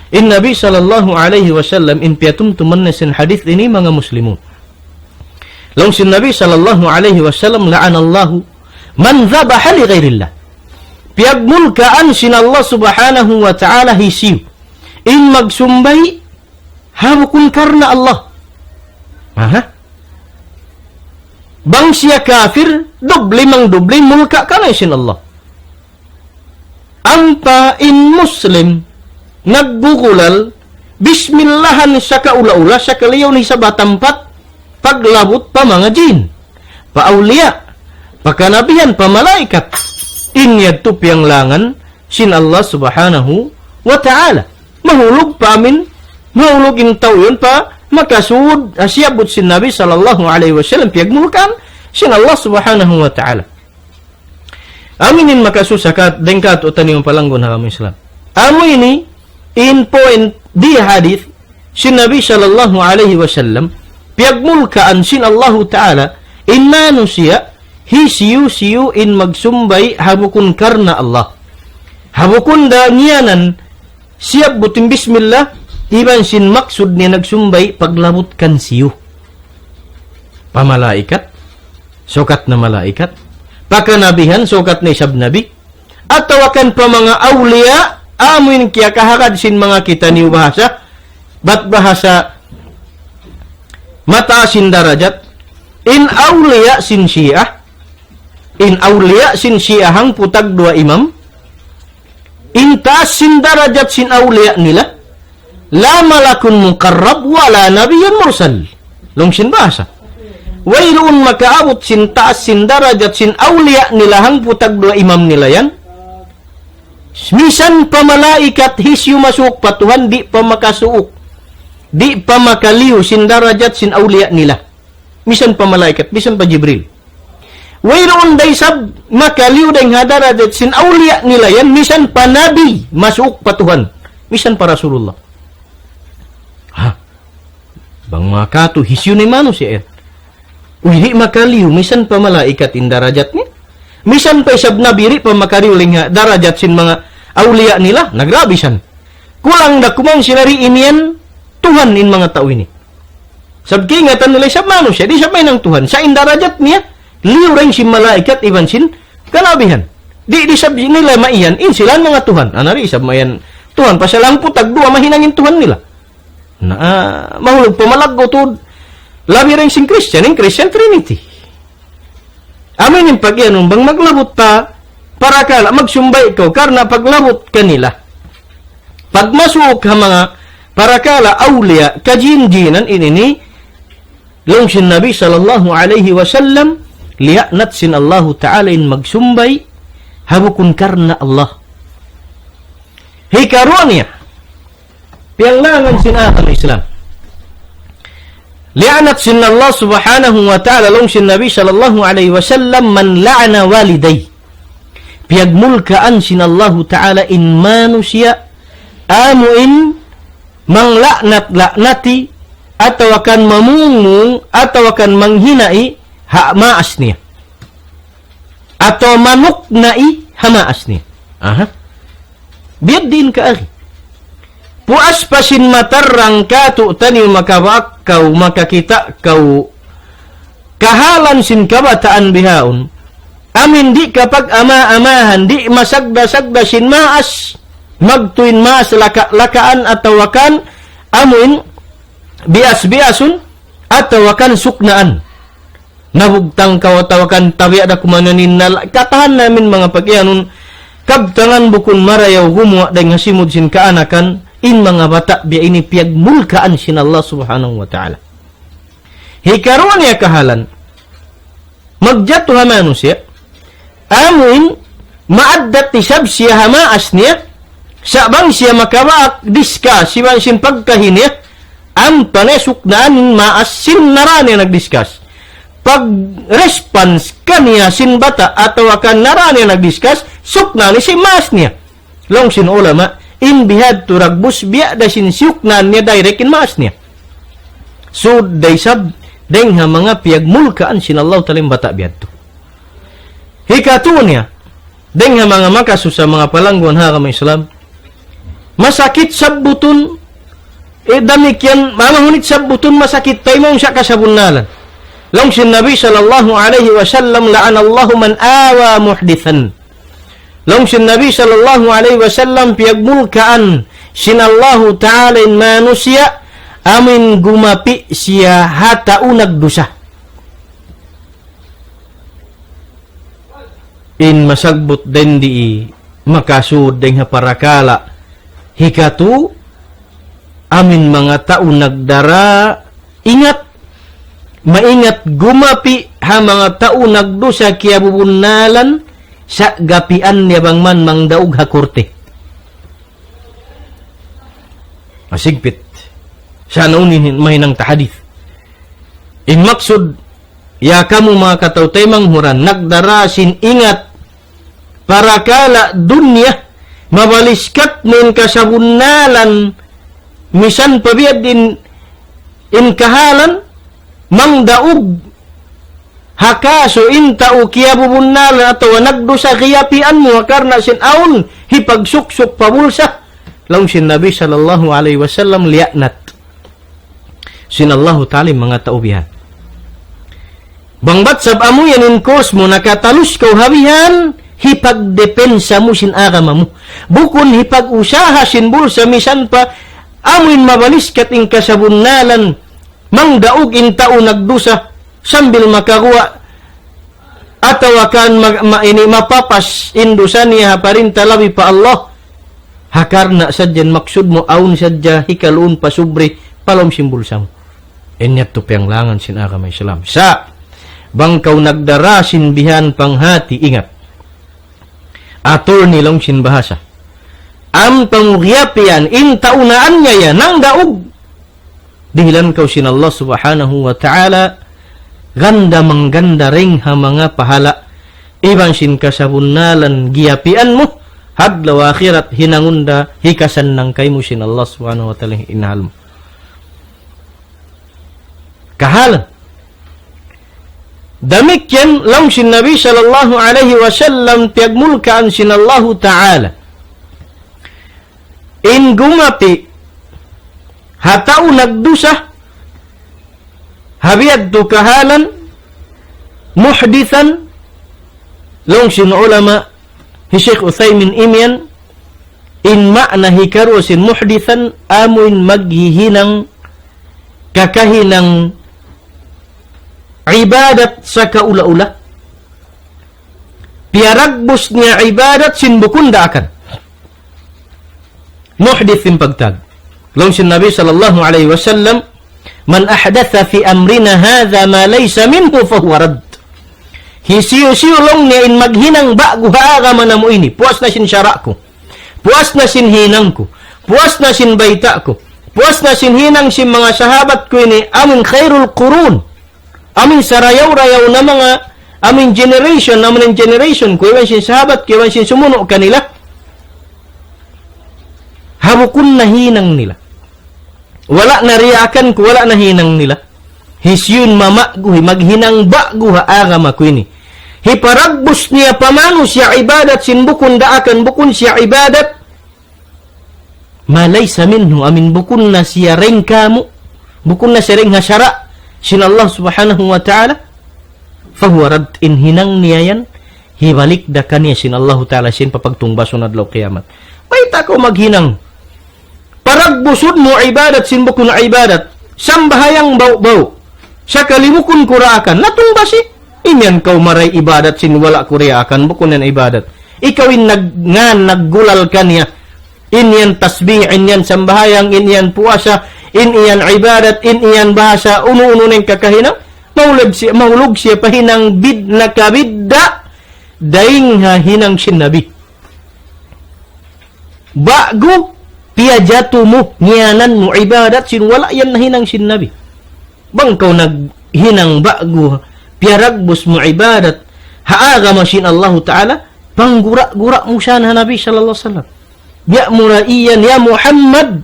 in Nabi sallallahu alayhi wasallam, in piyatumtuman niya sin hadith ini manga Muslimun. Laung sin Nabi sallallahu alayhi wasallam, لعن الله من ذبح لغير الله. Piyagmulkaan sin Allah subhanahu wa ta'ala hisiyu in magsumbay' Ha bukun karna' Allah. Aha. Bang siya kafir, dubli mangdubli mulka' kaniya sin Allah. Ampa in Muslim, nagbugulal, bismillahan sakaula-ula, sakaliyaw na isab ha tampat, paglabut pa manga jin, pa awliya, pa kanabihan, pa malaikat. In yadtu piyanglangan sin Allah Subhanahu wa Ta'ala. Mahulug pa amin, mahulug in tau yan pa makasud, ha siyabbut sin Nabi sallallahu alayhi wasallam, piyagmulkaan sin Allah Subhanahu wa Ta'ala. Amu ini in makasusa kat-, dayn kātu'niyu palanggun ha agama Islam. Amu ini in point di hadith sin Nabi sallallahu alayhi wasallam, piyagmulkaan sin Allahu Ta'ala in manusiya', hisiyu-siyu in magsumbay' ha bukun karna' Allah. Ha bukun da ngiyanan siyabbut in bismillah, iban sin maksud niya nagsumbay' paglabut kan siyu. Pa malaikat, sukat na malaikat. Pa kanabihan, sukat na isab nabi. Atawa kan pa manga awliya, amu in kiyakahagad sin manga kitaniyu bahasa, bat bahasa mataas in darajat, in awliya sin Shia, in awliya sin Shia hangpu' tagduwa imam, in taas sin darajat sin awliya nila, لا ملك مقرب ولا نبي مرسل. Laung sin bahasa. Wayruun makaabut sin taas sin darajat sin awliya nila hangpu' tagduwa imam nila yan. Misan pa malaikat hisiyu masuuk pa Tuhan, di' pa makasuuk. Di' pa makaliyu sin darajat sin awliya nila. Misan pa malaikat, misan pa Jibril. Wayruun da isab makaliyu dayn ha darajat sin awliya nila yan, misan pa nabi masuuk pa Tuhan, misan pa Rasulullah. Ha? Bang manga katu', hisiyu na in manusiya' yan? Uy, di' makaliyu, misan pa malaikat in darajat niya. Misan pa isab nabi, di' pa makaliyu dayn ha darajat sin manga awliya nila, nagrabi san. Kulang da kuman sila di' imiyan Tuhan in manga tau ini. Sabab kaingatan nila isab manusiya', di' isab mahinang Tuhan. Sa' in darajat niya, liyu dayn sin malaikat iban sin kanabihan. Di', di' isab nila maiyan, in sila manga Tuhan. Ana di' isab maiyan Tuhan, pasal hangpu' tagduwa mahinang in Tuhan nila. Na, ah, mahulug pa malaggu' tuud. Labi dayn sin Christian, in Christian Trinity. Amu in pagiyanun bang maglabut pa parakala', magsumbay' kaw karna' paglabut kanila. Pagmasuuk ha manga parakala' awliya, kajin-jinan ini, laung sin Nabi sallallahu alayhi wasallam, liyaanat sin Allahu Ta'ala in magsumbay' ha bukun karna' Allah. Hikaruwa niya, piyanglangan sin agama Islam. Liyaanat sin Allah Subhanahu wa Ta'ala, laung sin Nabi sallallahu alayhi wasallam, من لعن والديه. Piyagmulkaan sin Allahu Ta'ala in manusiya', amu in mangla'nat-la'nati, atawa kan mamungmung, atawa kan manghinai ha maas niya. Atawa manuknai ha maas niya. Aha. Biya' diin kaagi. Puas pa sin matarrang kātu'niyu makabak kaw, makakita' kaw kahalan sin kabataan bihaun. Amu in di' kapag-ama-amahan, di' masagda-sagda sin maas, magtuy in maas laka-lakaan atawa kan amu in biyas-biyasun atawa kan suknaan. Nabugtang kaw atawa kan tabiya' da kuman in nal-, katahan na amu in manga pagiyanun, kabtangan bukun marayaw gumuwa' dayn ha simud sin kaanakan, in manga bata' biya' ini piyagmulkaan sin Allah Subhanahu wa Ta'ala. Hikaruwa niya kahalan, magjatu ha manusiya', amu in maaddat isab siya ha maas niya, sa' bang siya makabaak discuss, iban sin pagkahi niya, ampa niya suknaan maas sin nara niya nag-discuss. Pag-response kaniya sin bata' atawa kan nara niya nag-discuss, suknaan niya sin maas niya. Laung sin ulama, in bihadtu dagbus biya' da sin siyuknaan niya direct in maas niya. Sud da isab, dayn ha manga piyagmulkaan sin Allah Ta'ala in bata' bihadtu. Hikatu niya, dayn ha manga makasusa manga palangguan ha agama Islam. Masakit sabbutun, eh, damikkiyan, mamahunit sabbutun, masakit taymaun sa' kasabunnalan. Laung sin Nabi sallallahu alayhi wasallam, لعن الله من آوى محدثا. Laung sin Nabi sallallahu alayhi wasallam, piyagmulkaan sin Allahu Ta'ala in manusiya', amuin gumapi' siya ha tau nagdusa. In masagbut dayn di makasud dayn ha parakala'. Hikatu, amuin manga tau nagdara ingat, maingat gumapi' ha manga tau nagdusa kiyabubunnalan sa' gapian niya bang man mangdaug ha korte. Masigpit. Sa' nauni in mahinang ta hadith. In maksud, ya kamu manga kataw-taymanghuran, nagdara sin ingat, parakala' dunya, mabaliskat mu in kasabunnalan, misan pa biya' diin in kahalan, mangdaug ha kasu in tau kiyabubunnalan atawa nagdusa kiyapian mu, karna' sin awn hipagsuksuk pa bulsa. Laung sin Nabi sallallahu alayhi wasallam, liyaanat sin Allahu Ta'ala in manga tau bihan. Bang bat sab amu yan in course mu, nakatalus kaw ha bihan, hipagdepensa mu sin agama mu. Bukun hipag-usaha sin bulsa misan pa amuin mabaliskat in kasabunnalan, mangdaug in tau nagdusa, sambil makaguwa', atawa kan ma-, ma-, ini mapapas in dusa niya ha parinta labi pa Allah. Ha karna' sadja in maksud mu, awn sadja hikaluun pa subri, pa lawm sin bulsa mu. In yadtu piyanglangan sin agama Islam. Sa', bang kaw nagdara sin bihan panghati, ingat. Attorney laung sin bahasa. Ampa mu giyapian, in tau naaniaya, nangdaug. Dihilan kaw sin Allah Subhanahu wa Ta'ala, ganda mangganda dayn ha manga pahala', iban sin kasabunnalan giyapian mu, ha adlaw akhirat hinangun da hikasannang kaymu sin Allah Subhanahu wa Ta'ala in hal mu. Kahal. Damikkiyan laung sin Nabi sallallahu alayhi wasallam, piyagmulkaan sin Allahu Ta'ala. In gumapi' ha tau nagdusa, ha biyadtu kahalan, muhdithan, laung sin ulama, hi Sheikh Uthaymin imiyan, in maana hikaruwa sin muhdithan, amuin maghihinang kakahinang ibadat sakaula-ula. Piyaragbus niya ibadat sin bukun daakan. Muhdith in pagtag. Laung sin Nabi sallallahu alayhi wasallam, من أحدث في أمرنا هذا ما ليس منه فهو رد. Hisiyu-siyu laung niya in maghinang ba'gu ha agama namu' ini, puas na sin sara' ku, puas na sin hinang ku, puas na sin bayta' ku, puas na sin hinang sin manga sahabat ku ini, amun khairul qurun, amun sarayaw-rayaw na manga, amun generation, amun generation ku, iban sin sahabat ku, iban sin sumunu' kanila. Ha bukun na hinang nila. Wala' na riyaakan ku, wala' na hinang nila. Hisiyu in mama'gu, hi-, maghinang ba'gu ha agama ku ini. Hiparagbus niya pa manusiya' ibadat sin bukun daakan, bukun siya ibadat. ما ليس منه, amun bukun na siya dayn kāmu', bukun na siya dayn ha sara' sin Allah Subhanahu wa Ta'ala. فهو رد, in hinang niya yan, hibalik da kaniya sin Allahu Ta'ala sin papagtungbasun adlaw kiyamat. Mayta' kaw maghinang? Paragbusun mu ibadat sin bukun ibadat. Sambahayang baw-baw. Sakali bukun ku daakan. Latung basi? In yan kaw maray ibadat sin wala' ku daakan. Bukun yan ibadat. Ikaw in nag-, ngan naggulal kaniya. In yan tasbih, in yan sambahayang, in yan puasa, in yan ibadat, in yan bahasa, unu-unu na in kakahinang. Mahulug siya, mahulug siya pa hinang bid-, nakabidda'. Dayn ha hinang sin Nabi. Ba'gu, piyajatu mu, ngiyanan mu, ibadat sin wala' yan nahinang sin Nabi. Bang kaw naghinang ba'gu, piyaragbus mu ibadat, ha agama sin Allahu Ta'ala, panggura-gura mu sa ha Nabi sallallahu alayhi wasallam. Biya' mu ra iyan, "Ya Muhammad,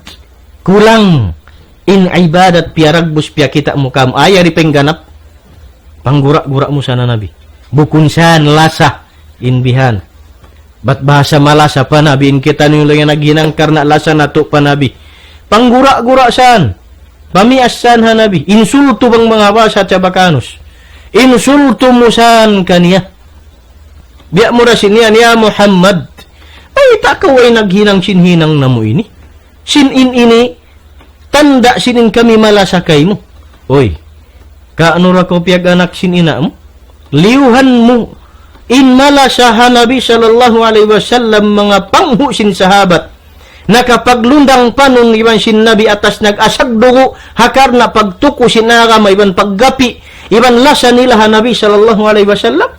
kulang in ibadat piyaragbus piyakita' mu kāmu'." Ayaw di' pengganap. Panggura-gura mu sa ha Nabi. Bukun sa lasa in bihan. Bat bahasa malasa pa Nabi, in kitaniyu laung yan naghinang karna' lasa natu' pa Nabi. Panggura-gura san. Pamiyas san ha Nabi. Insultu bang manga bahasa Chabacanus. Insultu mu san kaniya. Biya' mu ra sin yan, "Ya Muhammad, mayta' kaw way naghinang sin hinang namu' ini? Sin in ini, tanda' sin in kami malasa kaymu. Uy, kaunu ra kaw piyag-anak sin ina' mu? Liyuhan mu in malasa ha Nabi sallallahu alayhi wasallam manga panghu' sin sahabat. Nakapaglundang panun iban sin Nabi atas nag-asag dugu' ha karna' pagtuku sin agama iban paggapi' iban lasa nila ha Nabi sallallahu alayhi wasallam.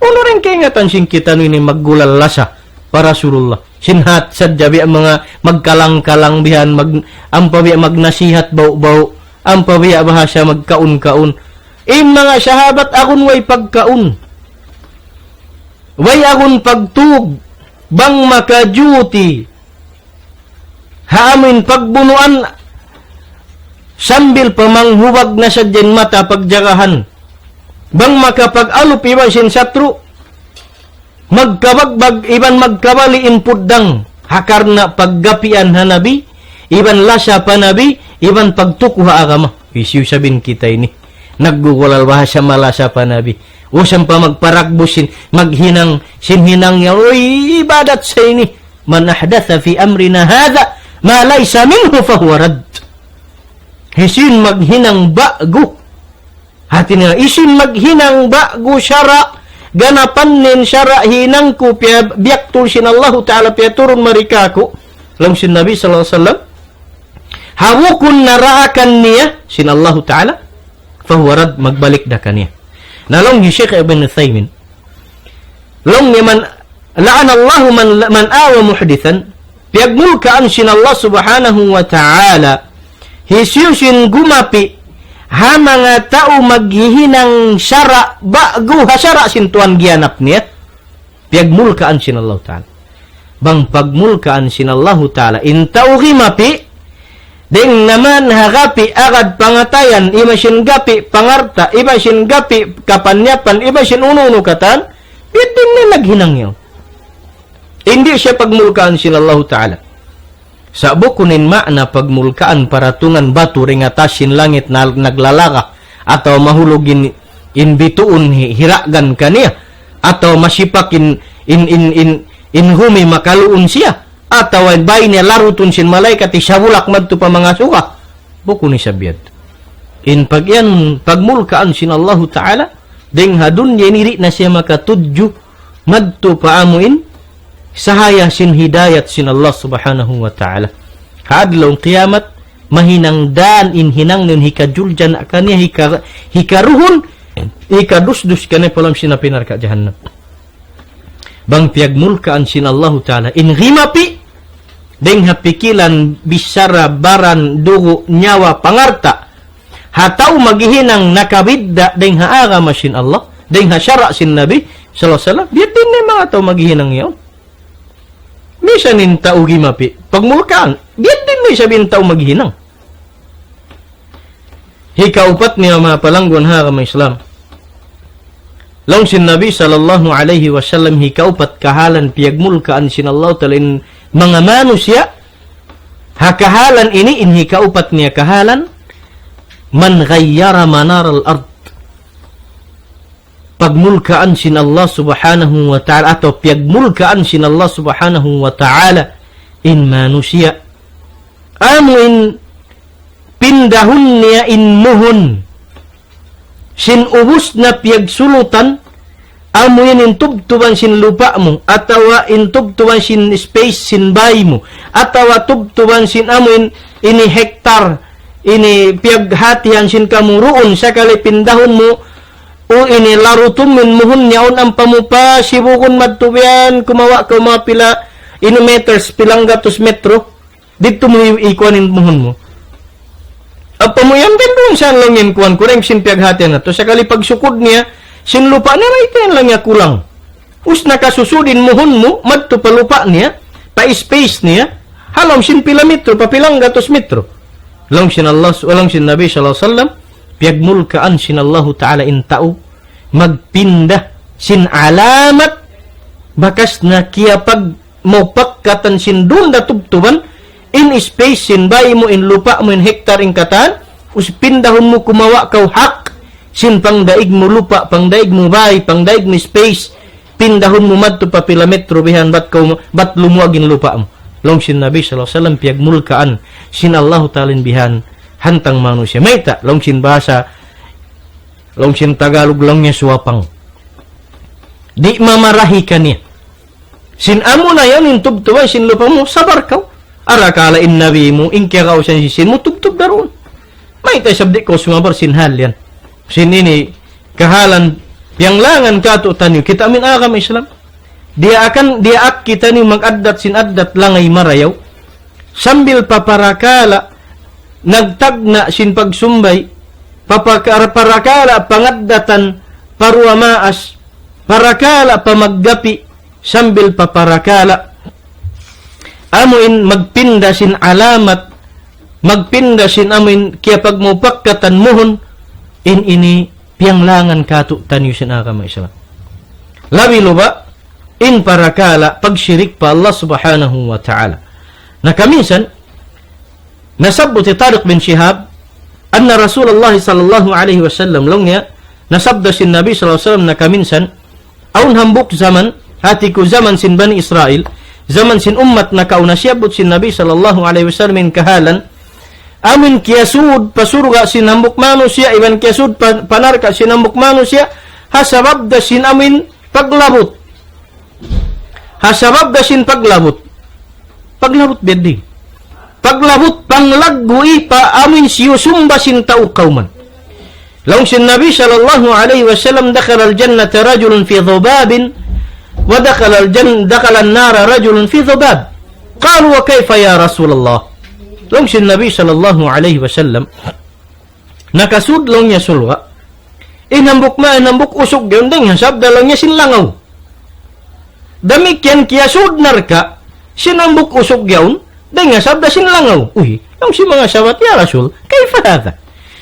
Unu ra in kaingatan sin kitaniyu ini maggulal lasa pa Rasulullah. Sin hat sadja biya' manga magkalang-kalang bihan, mag-, ampa biya' magnasihat bau-bau, ampa biya' bahasa magkaun-kaun. In manga sahabat agun way pagkaun. Way agun pagtug, bang makajuti, ha amuin pagbunuan, sambil pa manghubag na sadja in mata pagjagahan. Bang makapag-alup iban sin satru', magkabagbag iban magkabali' in puddang, ha karna' paggapian ha Nabi, iban lasa pa Nabi, iban pagtuku ha agama. Hisiyu isab in kita ini naggugulal bahasa malasa pa Nabi. Usan pa magparagbus sin, maghinang, sin hinang niya, uy, ibadat sa ini. من أحدث في أمرنا هذا ما ليس منه فهو رد. Hisiyu in maghinang ba'gu. Hati niya, hisiyu in maghinang ba'gu sara', ganapan niya in sara' hinang ku piya-, biyaktul sin Allahu Ta'ala piyaturun mari kāku'. Laung sin Nabi sallallahu alayhi wasallam, ha bukun naraakan niya sin Allahu Ta'ala, فهو رد, magbalik da kaniya. Na laung hi Shaykh Ibn Uthaymin, laung niya, من لعن الله من، من آوى محدثا, piyagmulkaan sin Allah Subhanahu wa Ta'ala hisiyu-siyu in gumapi' ha manga tau maghihinang sara' ba'gu ha sara' sin Tuhan giyanap niya. Piyagmulkaan sin Allahu Ta'ala. Bang pagmulkaan sin Allahu Ta'ala in tau gimapi', dayng naman ha gapi' agad pangatayan, iban sin gapi' pangalta', iban sin gapi' kapanyapan, iban sin unu-unu katan, biya' diin na in naghinang yaun. Di' siya pagmulkaan sin Allahu Ta'ala. Sa' bukun in maana pagmulkaan paratungan batu dayn ha taas sin langit na naglalaga, atawa mahulug in, in bituun hi-, hira'gan kaniya, atawa masipak in, in, in, in, in humi makaluun siya, atawa in bāy niya larutun sin malaikat, hisabulak madtu pa manga suga. Bukun isab yadtu. In pag-, yan, pagmulkaan sin Allahu Ta'ala, dayng ha dunya ini di' na siya makatudju madtu pa amuin sahaya sin hidayat sin Allah Subhanahu wa Ta'ala. Ha adlaw kiyamat, mahinang dan in hinang niya hikajuljan kaniya, hika-, hikaruhun, hikadusdus kaniya pa lawm sin api narka' jahannam. Bang piyagmulkaan sin Allahu Ta'ala in gimapi', dayng ha pikilan, bichara, baran, dugu', nyawa, pangalta', ha tau maghihinang nakabidda' dayng ha agama sin Allah, dayng ha sara' sin Nabi sallallahu alayhi wasallam, biya' diin na in manga tau maghihinang yaun. Misan in tau gimapi', pagmulkaan, biya' diin na isab in tau maghihinang. Hikaupat niya, manga palangguan ha agama Islam. Laung sin Nabi sallallahu alayhi wasallam, hikaupat kahalan piyagmulkaan sin Allah Ta'ala in manga manusiya', ha kahalan ini in hikaupat niya kahalan, من غير منار الأرض. Pagmulkaan sin Allah Subhanahu wa Ta'ala, atawa piyagmulkaan sin Allah Subhanahu wa Ta'ala in manusiya'. Amu in pindahun niya in muhun sin ubus na piyagsulutan, amu in, in tubtuban sin lupa' mu, atawa in tubtuban sin space sin bāy mu, atawa tubtuban sin amu in ini hektar, ini piyaghatihan sin kamu duun, sakali pindahun mu, u ini larutun mu in muhun niya yaun ampa mu pasibugun madtu biyan, kumawa' kaw manga pila, ini meters, pilang gatus metro. Didtu mu i-, ikuan in muhun mu. Apa mu yan din duun sa laung niya in kuan ku, dayng sin piyaghatihan natu'. Sakali pagsukud niya sin lupa' niya, mayta' yan laung niya kulang. Us nakasusud in muhun mu madtu pa lupa' niya, pa space niya, ha lawm sin pila metro, pa pilang gatus metro. Laung sin Allah, laung sin Nabi sallallahu alayhi wasallam, piyagmulkaan sin Allahu Ta'ala in tau magpinda sin alamat bakas na kiyapag maupak katan sin duun da tubtuban, in space sin bāy mu, in lupa' mu, in hektar, in katan, us pindahun mu, kumawa' kaw hak sin pangdaig mu lupa', pangdaig mu bāy, pangdaig mu space, pindahun mu madtu pa pila metro bihan bat kaw, bat lumuag in lupa' mu. Laung sin Nabi sallallahu alayhi wasallam, piyagmulkaan sin Allahu Ta'ala in bihan hantang manusiya'. Mayta', laung sin bahasa, laung sin Tagalog, laung niya suwapang. Di' mamarahi kaniya. Sin amu na yan in tubtuban sin lupa mu, sabar kaw. Arakala' in nabi mu, in kiyakausan sin mu, tubtub da duun. Mayta' isab di' kaw sumabar sin hal yan. Sin ini, kahalan, piyanglangan kātu'niyu, kita' amu in agama Islam. Diyaakan, diyaak kitaniyu mag-addat sin addat langay marayaw. Sambil pa parakala' nagtagna' sin pagsumbay, pa pakara-, parakala' pangaddatan pa duwa maas, parakala' pa maggapi', sambil pa parakala' amu in magpinda sin alamat, magpinda sin amu in kiyapagmupakkatan muhun, in ini piyanglangan kātu'niyu sin agama Islam. Labi luba, in parakala' pagshirik pa Allah Subhanahu wa Ta'ala. Na kaminsan, nasabbut hi Tariq bin Shihab, anna Rasulullah sallallahu alayhi wasallam, laung niya, nasabda sin Nabi sallallahu alayhi wasallam na kaminsan, awn hambuuk jaman, hāti ku jaman sin Bani Israil, jaman sin ummat nakauna, siyabbut sin Nabi sallallahu alayhi wasallam in kahalan, amu in kiyasud pa surga' sin hambuuk manusiya', iban kiyasud pa, pa narka' sin hambuuk manusiya', ha sabab da sin amu in paglabut. Ha sabab da sin paglabut. Paglabut biya' diin. Paglabut panglagguy pa amu in siyusumba sin tau kawman. Laung sin Nabi sallallahu alayhi wasallam, دخل الجنة رجل في ذباب، ودخل الجن-، دخل النار رجل في ذباب. قالوا: وكيف يا رسول الله؟ Laung sin Nabi sallallahu alayhi wasallam, nakasud laung niya surga'. In hambuuk ma-, in hambuuk usug yaun, dayn ha sabab da laung niya sin langaw. Damikkiyan kiyasud narka', sin hambuuk usug yaun, dayn ha sabab da sin langaw. Uy, laung sin manga sahabat, "Ya Rasul, kayfa hadha?"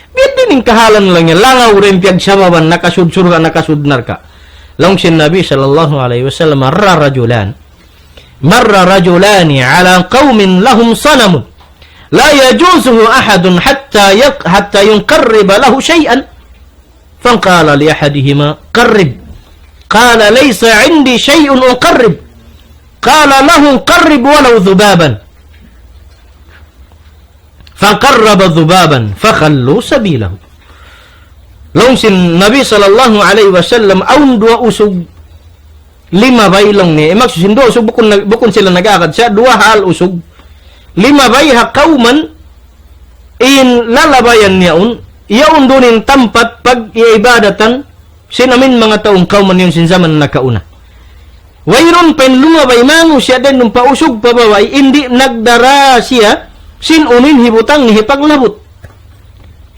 Biya' diin in kahalan laung niya, langaw da in piyagsababan, nakasud surga', nakasud narka'. Laung sin Nabi sallallahu alayhi wasallam, مر رجلان، مر رجلان على قوم لهم صنم لا يجوزه أحد حتى يق-، حتى يقرب له شيئا. فقال لأحدهما: قرب. قال: ليس عندي شيء أقرب. قال له: قرب ولو ذبابا. فقرب ذبابا فخلوا سبيله. Laung sin Nabi sallallahu alayhi wasallam, awn duwa usug, limabay laung niya. Eh, maksud sin duwa usug, bukun na-, bukun sila nag-agad. Sa' duwa hal usug. Limabay ha kawman in lalabayan niya yaun, yaun duun in tampat pag-iibadatan sin amu in manga tau kawman yaun sin jaman nakauna. Wayruun pa in lumabay manusiya' dayn duun pa usug pa babai, in di' nagdara siya sin unu in hibutang niya hipaglabut.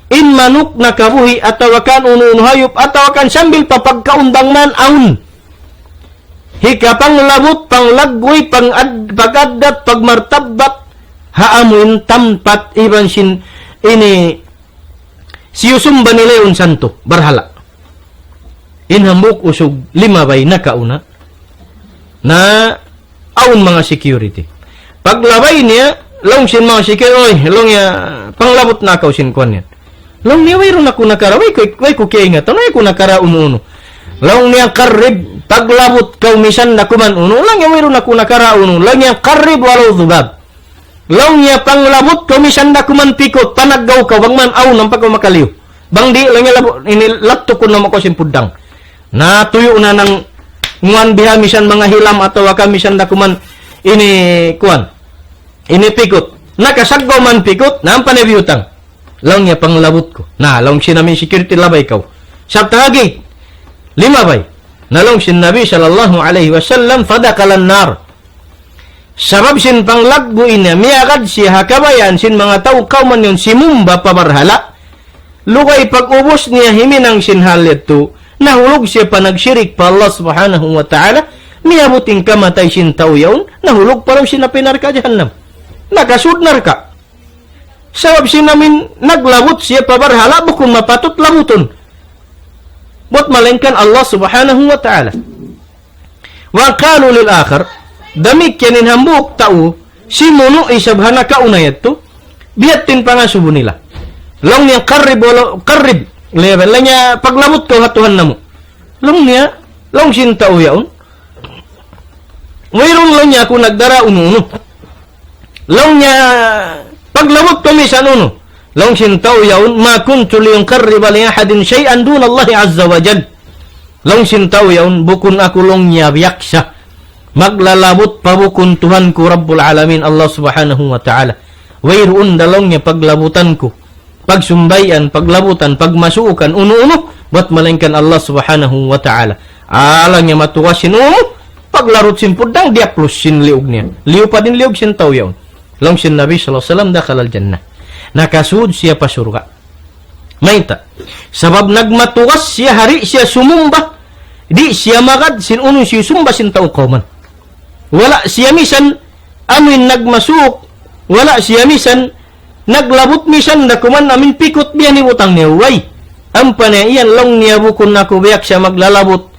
In manuk nakabuhi' atawa kan unu-unu hayup atawa kan sambil pa pagkaun bang man awn hikapanglabut, panglagguy, pang-ad-, pag-addat, pagmartabbat, ha amu in tampat iban sin ini siyusumba nila yaun santu, barhala'. In hambuuk usug limabay nakauna. Na awn manga security. Paglabay niya, laung sin manga security, "Uy," laung niya, "panglabut na kaw sin kuwan yan." Laung niya, "Wayruun aku nakara, way ku, way ku kiyaingatan, way ku nakara unu-unu." Laung niya, "Qarrib, paglabut kaw misan da kuman unu." Laung niya, "Wayruun aku nakara unu." Laung niya, "Qarrib walaw dhubab." Laung niya, "Panglabut kaw misan da kuman pikut, panaggaw kaw bang man awn ampa kaw makaliyu. Bang di'," laung niya, "labu-, ini laptukun na mu kaw sin puddang." Na tuyu' na nang nguwan biha misan manga hilam atawa ka misan da kuman ini kuwan. Ini pikut. Nakasaggaw man pikut, na ampa na biyutang. Laung niya, "Panglabut ku." Na, laung sin amu in security, "Labay kaw." Sabta lagi', limabay. Na laung sin Nabi sallallahu alayhi wasallam, فدخل النار. Sabab sin panglagguy niya, miyagad siya ha kabayaan sin manga tau kawman yaun simumba pa barhala'. Lugay pag-ubus niya himinang sin hal yadtu, nahulug siya pa nagshirik pa Allah Subhanahu wa Ta'ala, miyabut in kamatay sin tau yaun, nahulug pa laung sin api narka' jahannam. Nakasud narka'. Sabab sin amu in naglabut siya pa barhala', bukun mapatut labutun. Buwat malaingkan Allah Subhanahu wa Ta'ala. وقالوا للآخر, damikkiyan in hambuuk tau, simunu' isab ha nakauna yadtu, biya' diin pangasubu nila. Laung niya, "Qarrib walaw, qarrib." Laung niya, "Paglabut kaw ha Tuhan namu'." Laung niya, laung sin tau yaun, "Wayruun," laung niya, "aku nagdara unu-unu." Laung niya, paglabut ku misan unu. Laung sin tau yaun, ما كنت لأقرب لأحد شيئا دون الله عز وجل. Laung sin tau yaun, bukun aku laung niya biyaksa maglalabut pa bukun Tuhan ku Rabbul Alamin, Allah Subhanahu wa Ta'ala. Wayruun da laung niya paglabutan ku, pagsumbayan, paglabutan, pagmasuukan, unu-unu, bat malaingkan Allah Subhanahu wa Ta'ala. Alang niya matugas sin unu, paglarut sin puddang, diyapus sin liug niya. Liyupad in liug sin tau yaun. Laung sin Nabi sallallahu alayhi wasallam, دخل الجنة. Nakasud siya pa surga'. Mayta'? Sabab nagmatugas siya, di' siya sumumba, di' siya magad sin unu siyusumba sin tau kawman. Wala' siya misan amuin nagmasuuk, wala' siya misan naglabut misan da kuman amuin pikut biya' ini butang niya. Way. Ampa niya yan laung niya bukun aku biyak siya maglalabut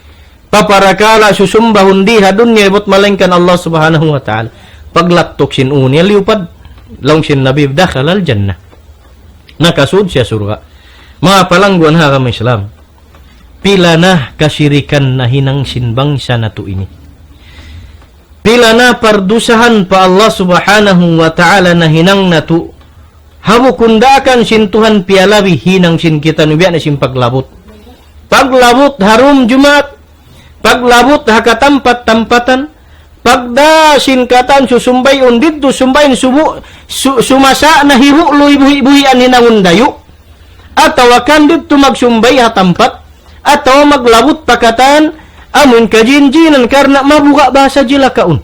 pa parakala' susumbahun di ha dunya bat malaingkan Allah Subhanahu wa Ta'ala. Paglaktuk sin unu niya liyupad, laung sin Nabi دخل الجنة. Nakasud siya surga'. Manga palangguan ha agama Islam. Pila na kasirikan nahinang sin bangsa natu' ini. Pila na pardusahan pa Allah Subhanahu wa Ta'ala nahinang natu'. Ha bukun daakan sin Tuhan piyalabi hinang sin kitaniyu biya' na sin paglabut. Paglabut ha dum Jumaat, paglabut ha katampat-tampatan, pagdā sin katan susumbayun didtu sumbayun subu, su-, sumasa na hibu' luy buhi'-buhian hinangun dayu'. Atawa kan didtu magsumbay ha tampat, atawa maglabut pa katan, amuin kajin-jinan karna' mabuga' bahasa jilakaun.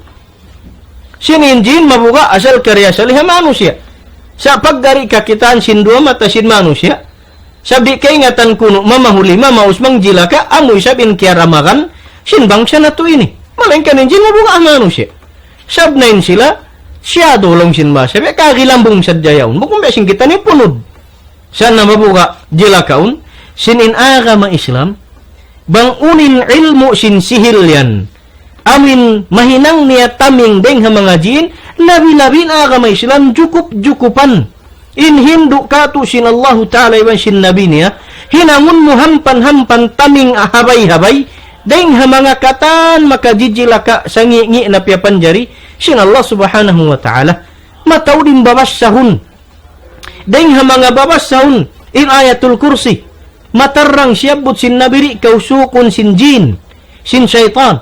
Sin in jin mabuga' asal karna' asal ha manusiya'. Sa' paggari kakitaan sin duwa mata sin manusiya'. Sa' di' kaingatan kunu' mamahuli, mamaus mangjilaka, amu isab in kiyaramagan sin bangsa natu' ini. Malaingkan in jin mabuga' ha manusiya'. Sabab na in sila, siyadulung sin bahasa, biya' kagilambung sadja yaun. Bukun biya' sin kitaniyu punud. Sa' na mabuga' jilakaun, sin in agama Islam, bang unu in ilmu' sin sihir yan, amuin mahinang niya taming dayng ha manga jin, labi-labi in agama Islam jukup-jukupan. In hindu' katu' sin Allahu Ta'ala iban sin Nabi niya, hinangun mu hampan-hampan taming habay-habay, dayng ha manga katan makajijilaka sangi'-ngi' na piyapanjari, sin Allah Subhanahu wa Ta'ala. Mataud in babassahun. Dayng ha manga babassahun in Ayatul Kursi. Matarrang siyabbut sin Nabi di' kaw sukun sin jin, sin saytan.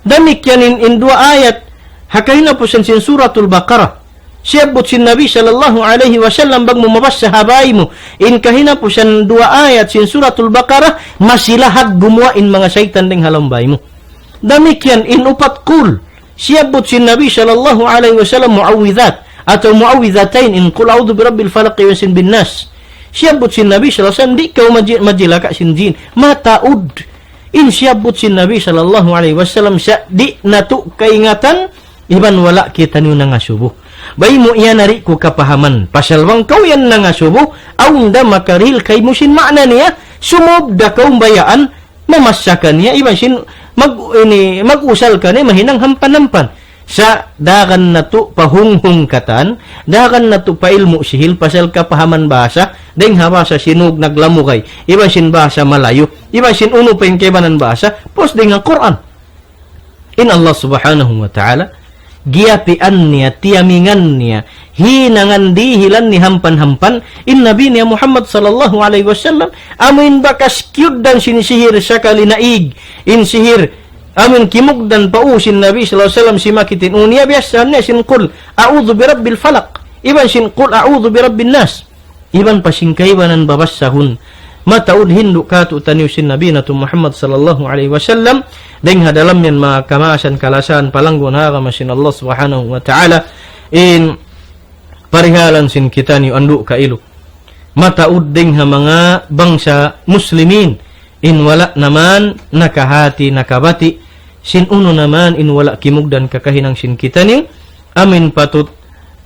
Damikkiyan in, in duwa ayat ha kahinapusan sin Suratul Baqarah. Siyabbut sin Nabi sallallahu alayhi wasallam bang mu mabassa ha bāy mu in kahinapusan duwa ayat sin Suratul Baqarah, masi lahag gumuwa' in manga saytan dayng ha lawm bāy mu. Damikkiyan in upat qul. Siyabbut sin Nabi sallallahu alayhi wasallam muawwidhat atawa muawwidhatayn in قل أعوذ برب الفلق iban sin بالناس. Siyabbut sin Nabi sallallahu alayhi wasallam di' kaw maji-, majilaka sin jin. Mataud in siyabbut sin Nabi sallallahu alayhi wasallam sa' di' natu' kaingatan iban wala' kitaniyu nangasubu. Bāy mu yan di' ku kapahaman. Pasal bang kaw yan nangasubu, awn da makarihil kaymu sin ma'na niya, sumūd da kaw bayaan, mamassa kaniya, iban sin mag-, ini, mag-usal kaniya, mahinang hampan-hampan. Sa' dagan natu' pahunghung katan, dagan natu' pailmu' sihil, pasal kapahaman bahasa, dayng ha bahasa Sinug naglamugay, iban sin bahasa Malayu, iban sin unu pa in kaibanan bahasa, pus dayng ha Qur'an. In Allah Subhanahu wa Ta'ala, giyapian niya, tiyamingan niya, hinangan dihilan niya hampan-hampan, in Nabi niya Muhammad sallallahu alayhi wasallam, amuin bakas kiyugdan sin sihir sakali naig, in sihir, amuin kimugdan pa ū sin Nabi sallallahu alayhi wasallam simakit in ū niya biyassahan niya sin قل أعوذ برب الفلق, iban sin قل أعوذ برب الناس. Iban pa sin kaibanan babassahun. Mataud hindu' katu'taniyu sin Nabi natu' Muhammad sallallahu alayhi wasallam. Dayng ha dalam yan manga kamaasan kalasahan palangguan ha agama sin Allah Subhanahu wa Ta'ala. In parihalan sin kitaniyu andu' kailu. Mataud dayng ha manga bangsa muslimin. In wala' naman nakahati, nakabati', sin unu naman in wala' kimugdan kakahinang sin kitaniyu, amuin patut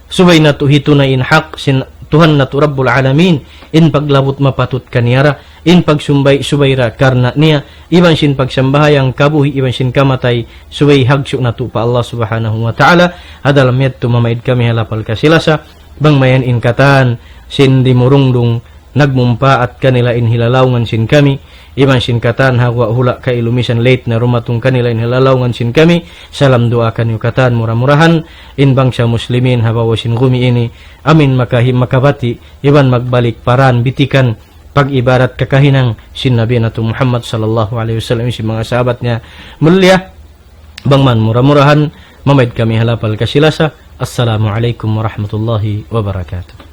subay natu' hitunay in hak sin Tuhan natu' Rabbul Alamin, in paglabut mapatut kaniya ra, in pagsumbay subay ra karna' niya, iban sin pagsambahayang kabuhi', iban sin kamatay, subay hagsu' natu' pa Allah Subhanahu wa Ta'ala. Ha dalam yadtu mamaid kami ha lapal kasi-lasa, bang mayan in katan sin dimurungdung nagmumpaat kanila in hilalaungan sin kami, Iban sin katan ha guwa' hula' kailu misan late na dumatung kanila in ha lalaungan sin kami, salam duwaa kaniyu katan mura-murahan, in bangsa muslimin ha babaw sin gumi ini, amin makahi-, makabati', iban magbalik pa dan bitikan pag-ibadat kakahinang sin Nabi natu' Muhammad sallallahu alayhi wasallam, sin manga sahabat niya mulia, bang man mura-murahan, mamaid kami ha lapal kasi-lasa. Assalamu alaykum warahmatullahi wabarakatuh.